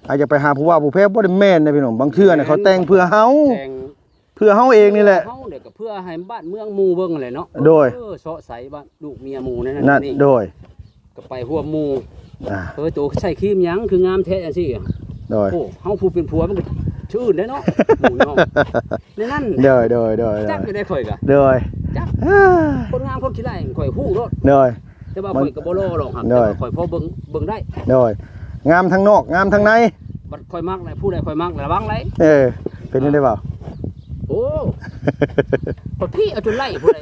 ອາດຈະໄປຫາຜູ້ວ່າຜູ້ແພວ ບໍ່ໄດ້ແມ່ນນະ ພີ່ນ້ອງ. ບາງເທື່ອນະ ແມ່ນ ເຂົາແຕ່ງເພື່ອເຮົາ ແຕ່ງ ເພື່ອເຮົາເອງນີ້ແຫຼະ ເຮົານີ້ກໍເພື່ອໃຫ້ບ້ານເມືອງໝູ່ເບິ່ງຫັ້ນແຫຼະເນາະ. ໂດຍ ເອີ ເຊາະໃສ່ບ້ານລູກເມຍໝູ່ນັ້ນ ນັ້ນນີ້ ໂດຍ ກໍໄປຮ່ວມໝູ່ ອ່າ ເອີ ໂຕໃສ່ຄຣີມຫຍັງຄືງາມແທ້ຈັ່ງຊີ້. ໂດຍ ໂອ້ ເຮົາຜູ້ເປັນຜົວມັນກໍຊື່ນໄດ້ເນາະ ໝູ່ເນາະ ໃນນັ້ນ. ໂດຍ ໂດຍ ໂດຍ ຈັກຢູ່ໄດ້ຂ້ອຍກະ ໂດຍ ຈັກ ຄົນງາມຄົນຂີ້ຮ້າຍຂ້ອຍຮູ້ໂລດ. ໂດຍ ແຕ່ວ່າຂ້ອຍກໍບໍ່ຫຼໍ່ດອກ ໂດຍ ແຕ່ວ່າຂ້ອຍພໍເບິ່ງ ເບິ່ງໄດ້. ໂດຍ ງາມທັງນອກງາມທັງໃນ ບັດຂ້ອຍມັກແຫຼະ ຜູ້ໃດຂ້ອຍມັກລະວັງໄດ. ເອີ ເປັນຈັ່ງໃດເວົ້າ? ໂອ້ ຂ້ອຍພີ້ເອົາຈົນໄລ່ຜູ້ໃດ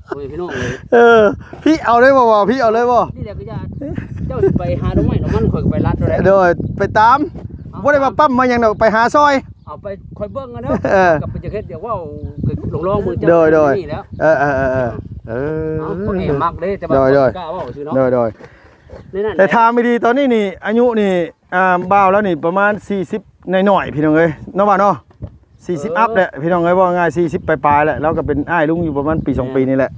ໂອ້ຍ ພີ່ນ້ອງເອີຍ. ເອີ ພີ້ເອົາເລີຍບໍ່ ພີ້ເອົາເລີຍບໍ່? ນີ້ແຫຼະກໍຢ່າ ເຈົ້າຊິໄປຫາດອກໄມ້ດອກມັນ ຂ້ອຍກໍໄປລັດໂລດແຫຼະ. ໂດຍ ໄປຕາມ ບໍ່ໄດ້ວ່າປ້ຳມາຫຍັງດອກ ໄປຫາຊອຍ ເອົາໄປ ຂ້ອຍເບິ່ງເອົາເດີ ເອີ ກໍໄປຈະເຮັດ ຢາກເວົ້າ ກໍລອງໆເບິ່ງ. ໂດຍ ໂດຍ ນີ້ແຫຼະ ເອີ ເອີ ເອີ ເອີ ເອີ ເອີ ມັກເດ້ ແຕ່ວ່າ ໂດຍ ໂດຍ ຂ້ອຍບໍ່ກ້າເວົ້າຊື່ເນາະ. ໂດຍ ໂດຍ ໃນນັ້ນ ແຕ່ຖາມດີໆ ຕອນນີ້ນີ້ ອາຍຸນີ້ ອ່າ ບ່າວລາວນີ້ປະມານສີ່ສິບໜ້ອຍໆ ພີ່ນ້ອງເອີຍ ເນາະ ບ່າວເນາະ. ສີ່ສິບອັບແຫຼະ ພີ່ນ້ອງເອີຍ ເວົ້າງ່າຍສີ່ສິບປາຍໆແຫຼະ ລາວກໍເປັນອ້າຍລຸງຢູ່ປະມານປີສອງປີນີ້ແຫຼະ.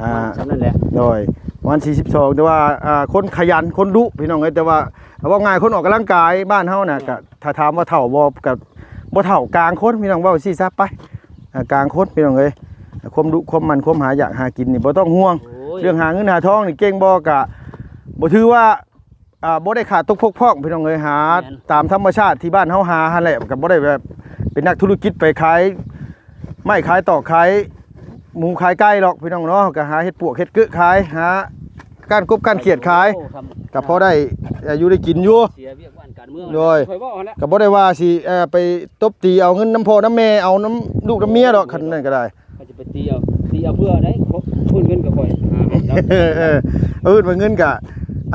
ອ່າ ປະມານສ່ຳນັ້ນແຫຼະ ໂດຍ ປະມານສີ່ສິບສອງ ແຕ່ວ່າ ອ່າ ຄົນຂະຫຍັນ ຄົນດຸ ພີ່ນ້ອງເອີຍ ແຕ່ວ່າເວົ້າງ່າຍ ຄົນອອກກຳລັງກາຍບ້ານເຮົານະ ແມ່ນ ກໍ ຖ້າຖາມວ່າເຖົ້າບໍ່ ກໍບໍ່ເຖົ້າ ກາງຄົນ ພີ່ນ້ອງ ເວົ້າຊີ້ຊະໄປ ອ່າ ກາງຄົນ ພີ່ນ້ອງເອີຍ. ຄວາມດຸຄວາມໝັ່ນ ຄວາມຫາຢາກຫາກິນນີ້ບໍ່ຕ້ອງຫ່ວງ. ໂອ້ຍ ເລື່ອງຫາເງິນຫາທອງນີ້ເກັ່ງບໍ່ ກະບໍ່ຖືວ່າ ອ່າ ບໍ່ໄດ້ຂາດຕົກບົກຜ່ອງ ພີ່ນ້ອງເອີຍ. ຫາ ແມ່ນ ຕາມທຳມະຊາດທີ່ບ້ານເຮົາຫາຫັ້ນແຫຼະ ກໍບໍ່ໄດ້ແບບເປັນນັກທຸລະກິດໄປຂາຍໄມ້ຂາຍຕອກ ຂາຍໝູຂາຍໄກ່ດອກ ພີ່ນ້ອງເນາະ. ກໍຫາເຮັດປວກເຮັດເກີກຂາຍ ຫາກ້ານກົບກ້ານຂຽດຂາຍ ໂອ້ ກໍພໍໄດ້ ເອີ ຢູ່ໄດ້ກິນຢູ່. ເສຍວຽກບ້ານການເມືອງ ໂດຍ ຂ້ອຍເວົ້າຫັ້ນແຫຼະ ກໍບໍ່ໄດ້ວ່າຊິ ເອີ ໄປຕົບຕີເອົາເງິນນຳພໍ່ນຳແມ່ ເອົານຳລູກນຳເມຍດອກ ຄັນນັ້ນກໍໄດ້. ຂ້ອຍຈະໄປຕີເອົາ ຕີເອົາເພື່ອໃດ? ເພາະເງິນກໍຂ້ອຍຫາໃຫ້ລາວ. ເອີ ເອີ ເອີ ວ່າເງິນກະ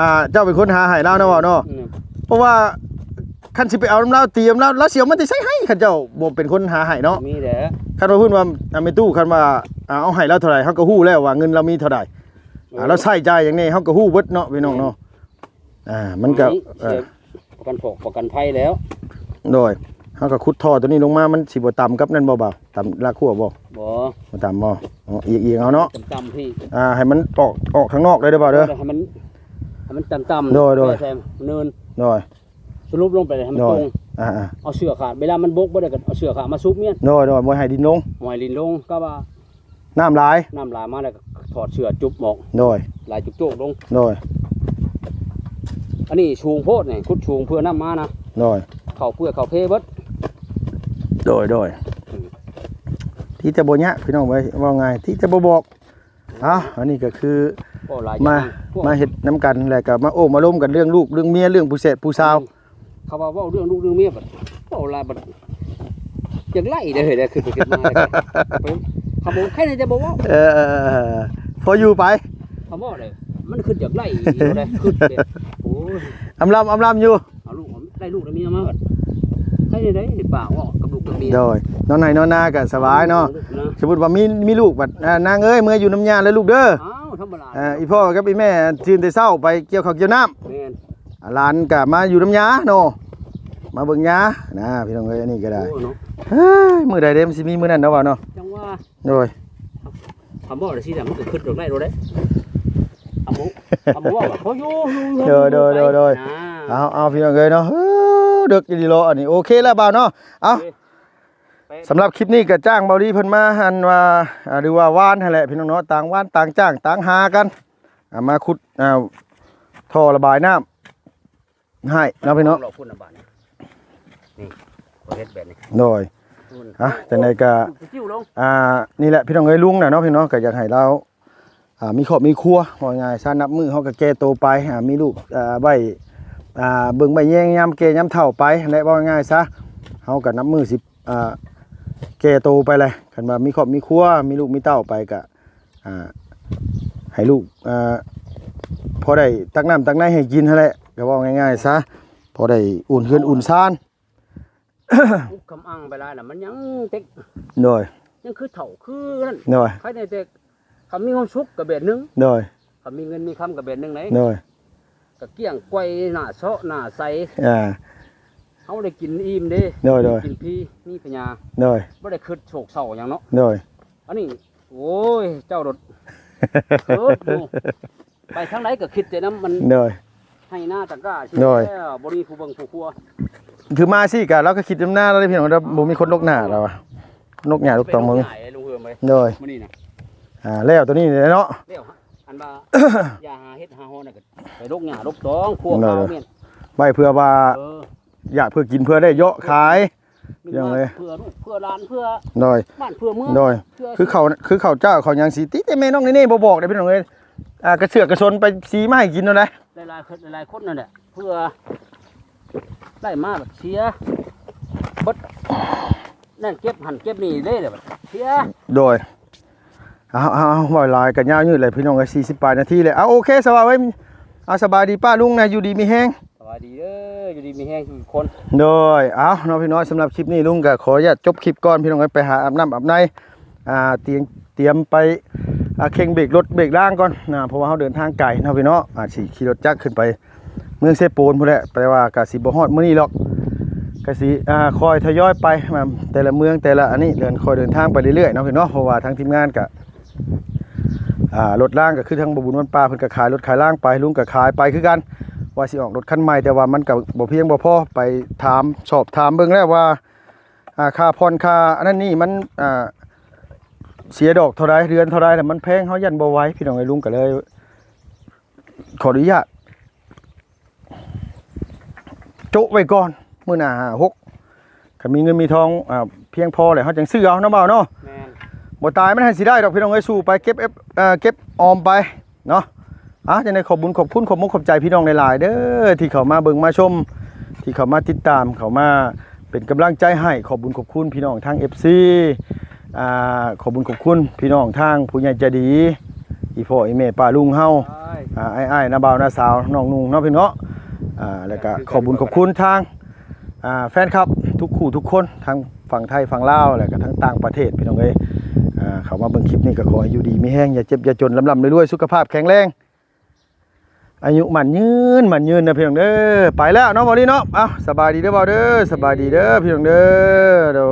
ອ່າ ເຈົ້າເປັນຄົນຫາໃຫ້ລາວເນາະ ເວົ້າເນາະ. ອືມ ເພາະວ່າຄັນຊິໄປເອົານຳລາວ ຕີນຳລາວ ລາວຊິເອົາມາແຕ່ໃສໃຫ້ ຄັນເຈົ້າບໍ່ເປັນຄົນຫາໃຫ້ເນາະ. ມີແຫຼະ ຄັນວ່າເພິ່ນວ່າ ອ່າ ແມ່ຕູ້ ຄັນວ່າ ອ່າ ເອົາໃຫ້ລາວເທົ່າໃດ ເຮົາກໍຮູ້ແລ້ວວ່າເງິນລາວມີເທົ່າໃດ. ເອີ ອ່າ ລາວໃຊ້ຈ່າຍຫຍັງແດ່ ເຮົາກໍຮູ້ເບິດເນາະ ພີ່ນ້ອງເນາະ. ແມ່ນ ອ່າ ມັນກໍ ເອີ ປະກັນພອກປະກັນໄພແລ້ວ. ໂດຍ ເຮົາກໍຂຸດທໍ່ຕົວນີ້ລົງມາ ມັນຊິບໍ່ຕ່ຳກັບນັ້ນບໍ່ບ່າວ? ຕ່ຳລາກຂົວບໍ່? ບໍ່ ບໍ່ຕ່ຳບໍ່? ອໍ ອຽງໆ ເອົາເນາະ ຕ່ຳໆ ພີ່ ອ່າ ໃຫ້ມັນອອກ ອອກທາງນອກເດີບ່າວເດີ ໃຫ້ມັນ ໃຫ້ມັນຕ່ຳໆ. ໂດຍໆ ແຕ່ເນີນ ໂດຍ ສະຫຼຸບລົງໄປໃຫ້ມັນ ໂດຍ ຕົງ ອ່າໆ ເອົາເຊືອກຂາດ ເວລາມັນບົກບໍ່ໄດ້ກໍເອົາເຊືອກຂາດມາຊຸບເມຍ. ໂດຍໆ ບໍ່ໃຫ້ດິນລົງ ບໍ່ໃຫ້ດິນລົງ ກໍວ່າ ນ້ຳຫຼາຍ ນ້ຳຫຼາຍມາແລ້ວກໍຖອດເຊືອກຈຸບອອກ. ໂດຍ ຫຼາຍຈຸກໂຈກລົງ. ໂດຍ ອັນນີ້ສູງໂພດນີ້ ຂຸດສູງເພື່ອນ້ຳມານະ. ໂດຍ ເຂົ້າເປືອກເຂົ້າເພເບິດ. ໂດຍ ໂດຍ ອືມ ທີ່ແຕ່ບໍ່ຍາກ ພີ່ນ້ອງເອີຍ ເວົ້າງ່າຍ ທີ່ແຕ່ບໍ່ບອກ. ເອົ້າ ອັນນີ້ກໍຄື ເວົ້າຫຼາຍ ມາ ຢ່າງ ມາເຮັດນຳກັນ ແລ້ວກໍມາໂອ້ມາລົມກັນເລື່ອງລູກເລື່ອງເມຍ ເລື່ອງຜູ້ແສດຜູ້ສາວ. ອືມ ເຂົາວ່າເວົ້າເລື່ອງລູກເລື່ອງເມຍ ບັດເວົ້າຫຼາຍ ບັດ ຢາກໄລ່ເດ້ ເຮີ້ຍ ໄດ້ ຄິດໄປຄິດມາເລີຍ ຂະໂມງໄຄແດ່ແຕ່ບໍ່ເວົ້າ ເອີ ພໍຢູ່ໄປ ຄຳເວົ້າເດ້ ມັນຄິດຢາກໄລ່ອີ່ຫຼີເດ້ ຄິດເດ້ ໂອ້ຍ ອຳລຳ ອຳລຳຢູ່ ເອົາລູກ ໄດ້ລູກໄດ້ເມຍມາບັດ ໃຄແດ່ໄດ໋ ໄດ້ປາກເວົ້າກັບລູກກັບເມຍ ໂດຍ ນອນໄຮ່ນອນນາກໍສະບາຍເນາະ ນະ ສົມມຸດວ່າມີ ມີລູກບັດ ອ່າ ນາງເອີຍ ເມືອຢູ່ນຳຍ່າແລ້ວລູກເດີ ອ້າວ ທຳມະດາ ອ່າ ອີ່ພໍ່ກັບອີ່ແມ່ຕື່ນແຕ່ເຊົ້າໄປກ່ຽວເຂົ້າກ່ຽວນ້ຳ ແມ່ນ ອ່າ ຫຼານກໍມາຢູ່ນຳຍ່າເນາະ ມາເບິ່ງຍ່ານະ ພີ່ນ້ອງເອີຍ ອັນນີ້ກໍໄດ້ ໂອ້ເນາະ ເຮີ້ຍ ມື້ໃດເດ້ມັນຊິມີມື້ນັ້ນເນາະ ວ່າເນາະ ຈັ່ງວ່າ ໂດຍ ຄຳເວົ້າຈັ່ງຊີ້ນະ ມັນກໍຄິດດອກໄດ້ໂລດເດ້ ຄຳເວົ້າ ຄຳເວົ້າວ່າ ເຂົາຢູ່ ຢູ່ ໂດຍ ຢູ່ ໂດຍ ໄປ ໂດຍ ໂດຍ ນະ ເອົາ ເອົາ ພີ່ນ້ອງເອີຍເນາະ ເອີ ເດິກອີ່ຫຼີເນາະ ອັນນີ້ ໂອເຄແລ້ວບ່າວເນາະ ເອົາ ໂອເຄ ໄປ ສຳລັບຄລິບນີ້ກໍຈ້າງບ່າວລີເພິ່ນມາ ອັນວ່າ ອ່າ ຫຼືວ່າຫວ່ານຫັ້ນແຫຼະ ພີ່ນ້ອງເນາະ ຕ່າງຫວ່ານຕ່າງຈ້າງຕ່າງຫາກັນ ອ່າ ມາຂຸດ ອ່າ ທໍ່ລະບາຍນ້ຳ ໃຫ້ເນາະພີ່ນ້ອງ ເລາະພຸ້ນນະບາດນີ້ ນີ້ ເຮັດແບບນີ້ ໂດຍ ອ່ະ ຈັ່ງໃດກໍ ອ່າ ນີ້ແຫຼະພີ່ນ້ອງເອີຍ ລຸງນະເນາະ ພີ່ນ້ອງ ກໍຢາກໃຫ້ລາວ ອ່າ ມີຄອບມີຄົວ ເວົ້າງ່າຍຊະ ນັບມື້ເຮົາກໍແກ່ໂຕໄປ ອ່າ ມີລູກ ອ່າ ໄວ້ ອ່າ ເບິ່ງໄວ້ແຍງຍາມແກ່ຍາມເຖົ້າໄປ ແລະ ເວົ້າງ່າຍຊະ ເຮົາກໍນັບມື້ຊິ ອ່າ ແກ່ໂຕໄປແຫຼະ ຄັນວ່າມີຄອບມີຄົວ ມີລູກມີເຕົ້າໄປກໍ ອ່າ ໃຫ້ລູກ ອ່າ ພໍໄດ້ຕັກນ້ຳຕັກໃນໃຫ້ກິນຫັ້ນແຫຼະ ກໍເວົ້າງ່າຍໆຊະ ພໍໄດ້ອຸ່ນເຮືອນອຸ່ນຊານ ອຸກຄຳອັ່ງໄປຫຼາຍນະ ມັນຍັງເຕັກ ໂດຍ ຍັງຄືເຖົ້າຄືນັ້ນ ໂດຍ ໃຄແດ່ແຕ່ ຄັນມີຄວາມສຸກກໍແບບໜຶ່ງ ໂດຍ ຄັນມີເງິນມີຄຳກໍແບບໜຶ່ງເດ້ ໂດຍ ກໍກ້ຽງໄກວໜ້າເຊາະໜ້າໃສ ອ່າ ເຮົາໄດ້ກິນອີ່ມເດ້ ໂດຍ ໂດຍ ກິນຟຣີ ມີພະຍາ ໂດຍ ບໍ່ໄດ້ຄິດໂສກເສົ້າຫຍັງເນາະ ໂດຍ ອັນນີ້ ໂອ້ຍ ເຈົ້າໂດດ ເອີ ໄປທາງໃດກໍຄິດແຕ່ນຳມັນ ໂດຍ ໄຮ່ນາຕະກ້າ ໂດຍ ແລ້ວບໍ່ມີຜູ້ເບິ່ງຜູ້ຄົວ ຄືມາຊີ້ກະ ລາວກໍຄິດນຳໜ້າລາວເດ້ ພີ່ນ້ອງ ບໍ່ມີຄົນລົກໜ້າລາວ ລົກຫຍ້າລົກຕອງບໍ່ມີ ໄປລົກຫຍ້າໃຫ້ລຸງເຮີມເວີຍ ໂດຍ ມື້ນີ້ນະ ອ່າ ແລ້ວໂຕນີ້ເນາະ ແລ້ວ ອັນວ່າ ຢ່າຫາເຮັດຫາຮອນນະ ໄປລົກຫຍ້າລົກຕອງ ຄົວ ໂດຍ ຂາວແມ່ນ ໄວ້ເພື່ອວ່າ ເອີ ຢາກເພື່ອກິນເພື່ອໄດ້ເຍາະຂາຍ ພີ່ນ້ອງເອີຍ ເພື່ອລູກເພື່ອຫຼານ ເພື່ອ ໂດຍ ບ້ານເພື່ອເມືອງ ໂດຍ ເພື່ອ ຄືເຂົ້າ ຄືເຂົ້າເຈົ້າເຂົ້າຫຍັງຊິຕິ ແຕ່ແມ່ນ້ອງເນເນ່ບໍ່ບອກເດ້ ພີ່ນ້ອງເອີຍ ອ່າ ກະເຊືອກກະສົນໄປສີມາໃຫ້ກິນນັ້ນແຫຼະ ຫຼາຍໆ ຫຼາຍໆຄົນນັ້ນແຫຼະ ເພື່ອໄດ້ມາແບບເສຍເບິດ ນັ້ນເກັບຫັ້ນເກັບນີ້ເດ້ ແລ້ວບັດເສຍ ໂດຍ ເອົາ ເອົາ ເວົ້າຫຼາຍກໍຍາວຍືດແຫຼະ ພີ່ນ້ອງເອີຍ ສີ່ສິບປາຍນາທີແລ້ວ ເອົາ ໂອເຄ ສະບາຍເວີຍ ເອົາ ສະບາຍດີປ້າລຸງນະ ຢູ່ດີມີແຮງ ສະບາຍດີເດີ ຢູ່ດີມີແຮງທຸກຄົນ ໂດຍ ເອົາເນາະ ພີ່ນ້ອງ ສຳລັບຄລິບນີ້ລຸງກໍຂໍອະນຸຍາດຈົບຄລິບກ່ອນ ພີ່ນ້ອງເອີຍ ໄປຫາອາບນ້ຳອາບໃນ ອ່າ ຕຽມ ຕຽມໄປ ອ່າ ເຄັ່ງເບກລົດເບກລາງກ່ອນນະ ເພາະວ່າເຮົາເດີນທາງໄກເນາະ ພີ່ນ້ອງ ອາດຊິຂີ່ລົດຈັກຂຶ້ນໄປເມືອງເຊໂປນພຸ້ນແຫຼະ ແຕ່ວ່າກໍຊິບໍ່ຮອດມື້ນີ້ດອກ ກໍຊິ ອ່າ ຄ່ອຍທະຍອຍໄປ ອ່າ ແຕ່ລະເມືອງແຕ່ລະອັນນີ້ ເດີນ ຄ່ອຍເດີນທາງໄປເລື້ອຍໆເນາະ ພີ່ນ້ອງ ເພາະວ່າທາງທີມງານກໍ ອ່າ ລົດລາງກໍຄືທາງບໍ່ບຸນວັນປ່າເພິ່ນກໍຂາຍລົດຂາຍລາງໄປ ລຸງກໍຂາຍໄປຄືກັນ ວ່າຊິອອກລົດຄັນໃໝ່ ແຕ່ວ່າມັນກໍບໍ່ພຽງບໍ່ພໍ ໄປຖາມສອບຖາມເບິ່ງແລ້ວວ່າ ອ່າ ຄ່າຜ່ອນຄ່າອັນນັ້ນນີ້ມັນ ອ່າ ເສຍດອກເທົ່າໃດ ເດືອນເທົ່າໃດ ແລ້ວມັນແພງ ເຮົາຢ້ານບໍ່ໄຫວ ພີ່ນ້ອງເອີຍ ລຸງກໍເລີຍ ຂໍອະນຸຍາດໂຈະໄວ້ກ່ອນ ມື້ໜ້າຫ້າຫົກ ຄັນມີເງິນມີທອງ ອ່າ ພຽງພໍແລ້ວ ເຮົາຈັ່ງຊື້ເອົາເນາະ ບ່າວເນາະ ແມ່ນ ບໍ່ຕາຍມັນໃຫ້ຊິໄດ້ດອກ ພີ່ນ້ອງເອີຍ ສູ້ໄປ ເກັບ ເອຟ ເອີ ເກັບອອມໄປເນາະ ອ່ະ ຈັ່ງໃດຂອບບຸນຂອບຄຸນ ຂອບມຸກຂອບໃຈພີ່ນ້ອງຫຼາຍໆເດີ ທີ່ເຂົ້າມາເບິ່ງມາຊົມ ທີ່ເຂົ້າມາຕິດຕາມ ເຂົ້າມາເປັນກຳລັງໃຈໃຫ້ ຂອບບຸນຂອບຄຸນພີ່ນ້ອງທາງ ເອັຟຊີ ອ່າ ຂອບບຸນຂອບຄຸນພີ່ນ້ອງທາງຜູ້ໃຫຍ່ໃຈດີ ອີ່ພໍ່ອີ່ແມ່ປ້າລຸງເຮົາ ອ້າຍ ອ່າ ອ້າຍໆ ນ້າບ່າວ ນ້າສາວ ນ້ອງນຸ່ງເນາະ ພີ່ນ້ອງເນາະ ອ່າ ແລ້ວກະຂອບບຸນຂອບຄຸນທາງ ອ່າ ແຟນຄລັບທຸກຄູ່ທຸກຄົນ ທັງຝັ່ງໄທຝັ່ງລາວ ແລ້ວກະທັງຕ່າງປະເທດ ພີ່ນ້ອງເອີຍ ອ່າ ເຂົ້າມາເບິ່ງຄລິບນີ້ກໍຂໍໃຫ້ຢູ່ດີມີແຮງ ຢ່າເຈັບຢ່າຈົນ ລ່ຳໆລວຍໆ ສຸຂະພາບແຂງແຮງ ອາຍຸໝັ້ນຍືນ ໝັ້ນຍືນເດີພີ່ນ້ອງເດີ ໄປແລ້ວເນາະ ບ່າວລີເນາະ ເອົ້າ ສະບາຍດີເດີບ່າວເດີ ສະບາຍດີເດີພີ່ນ້ອງເດີ ໂດຍ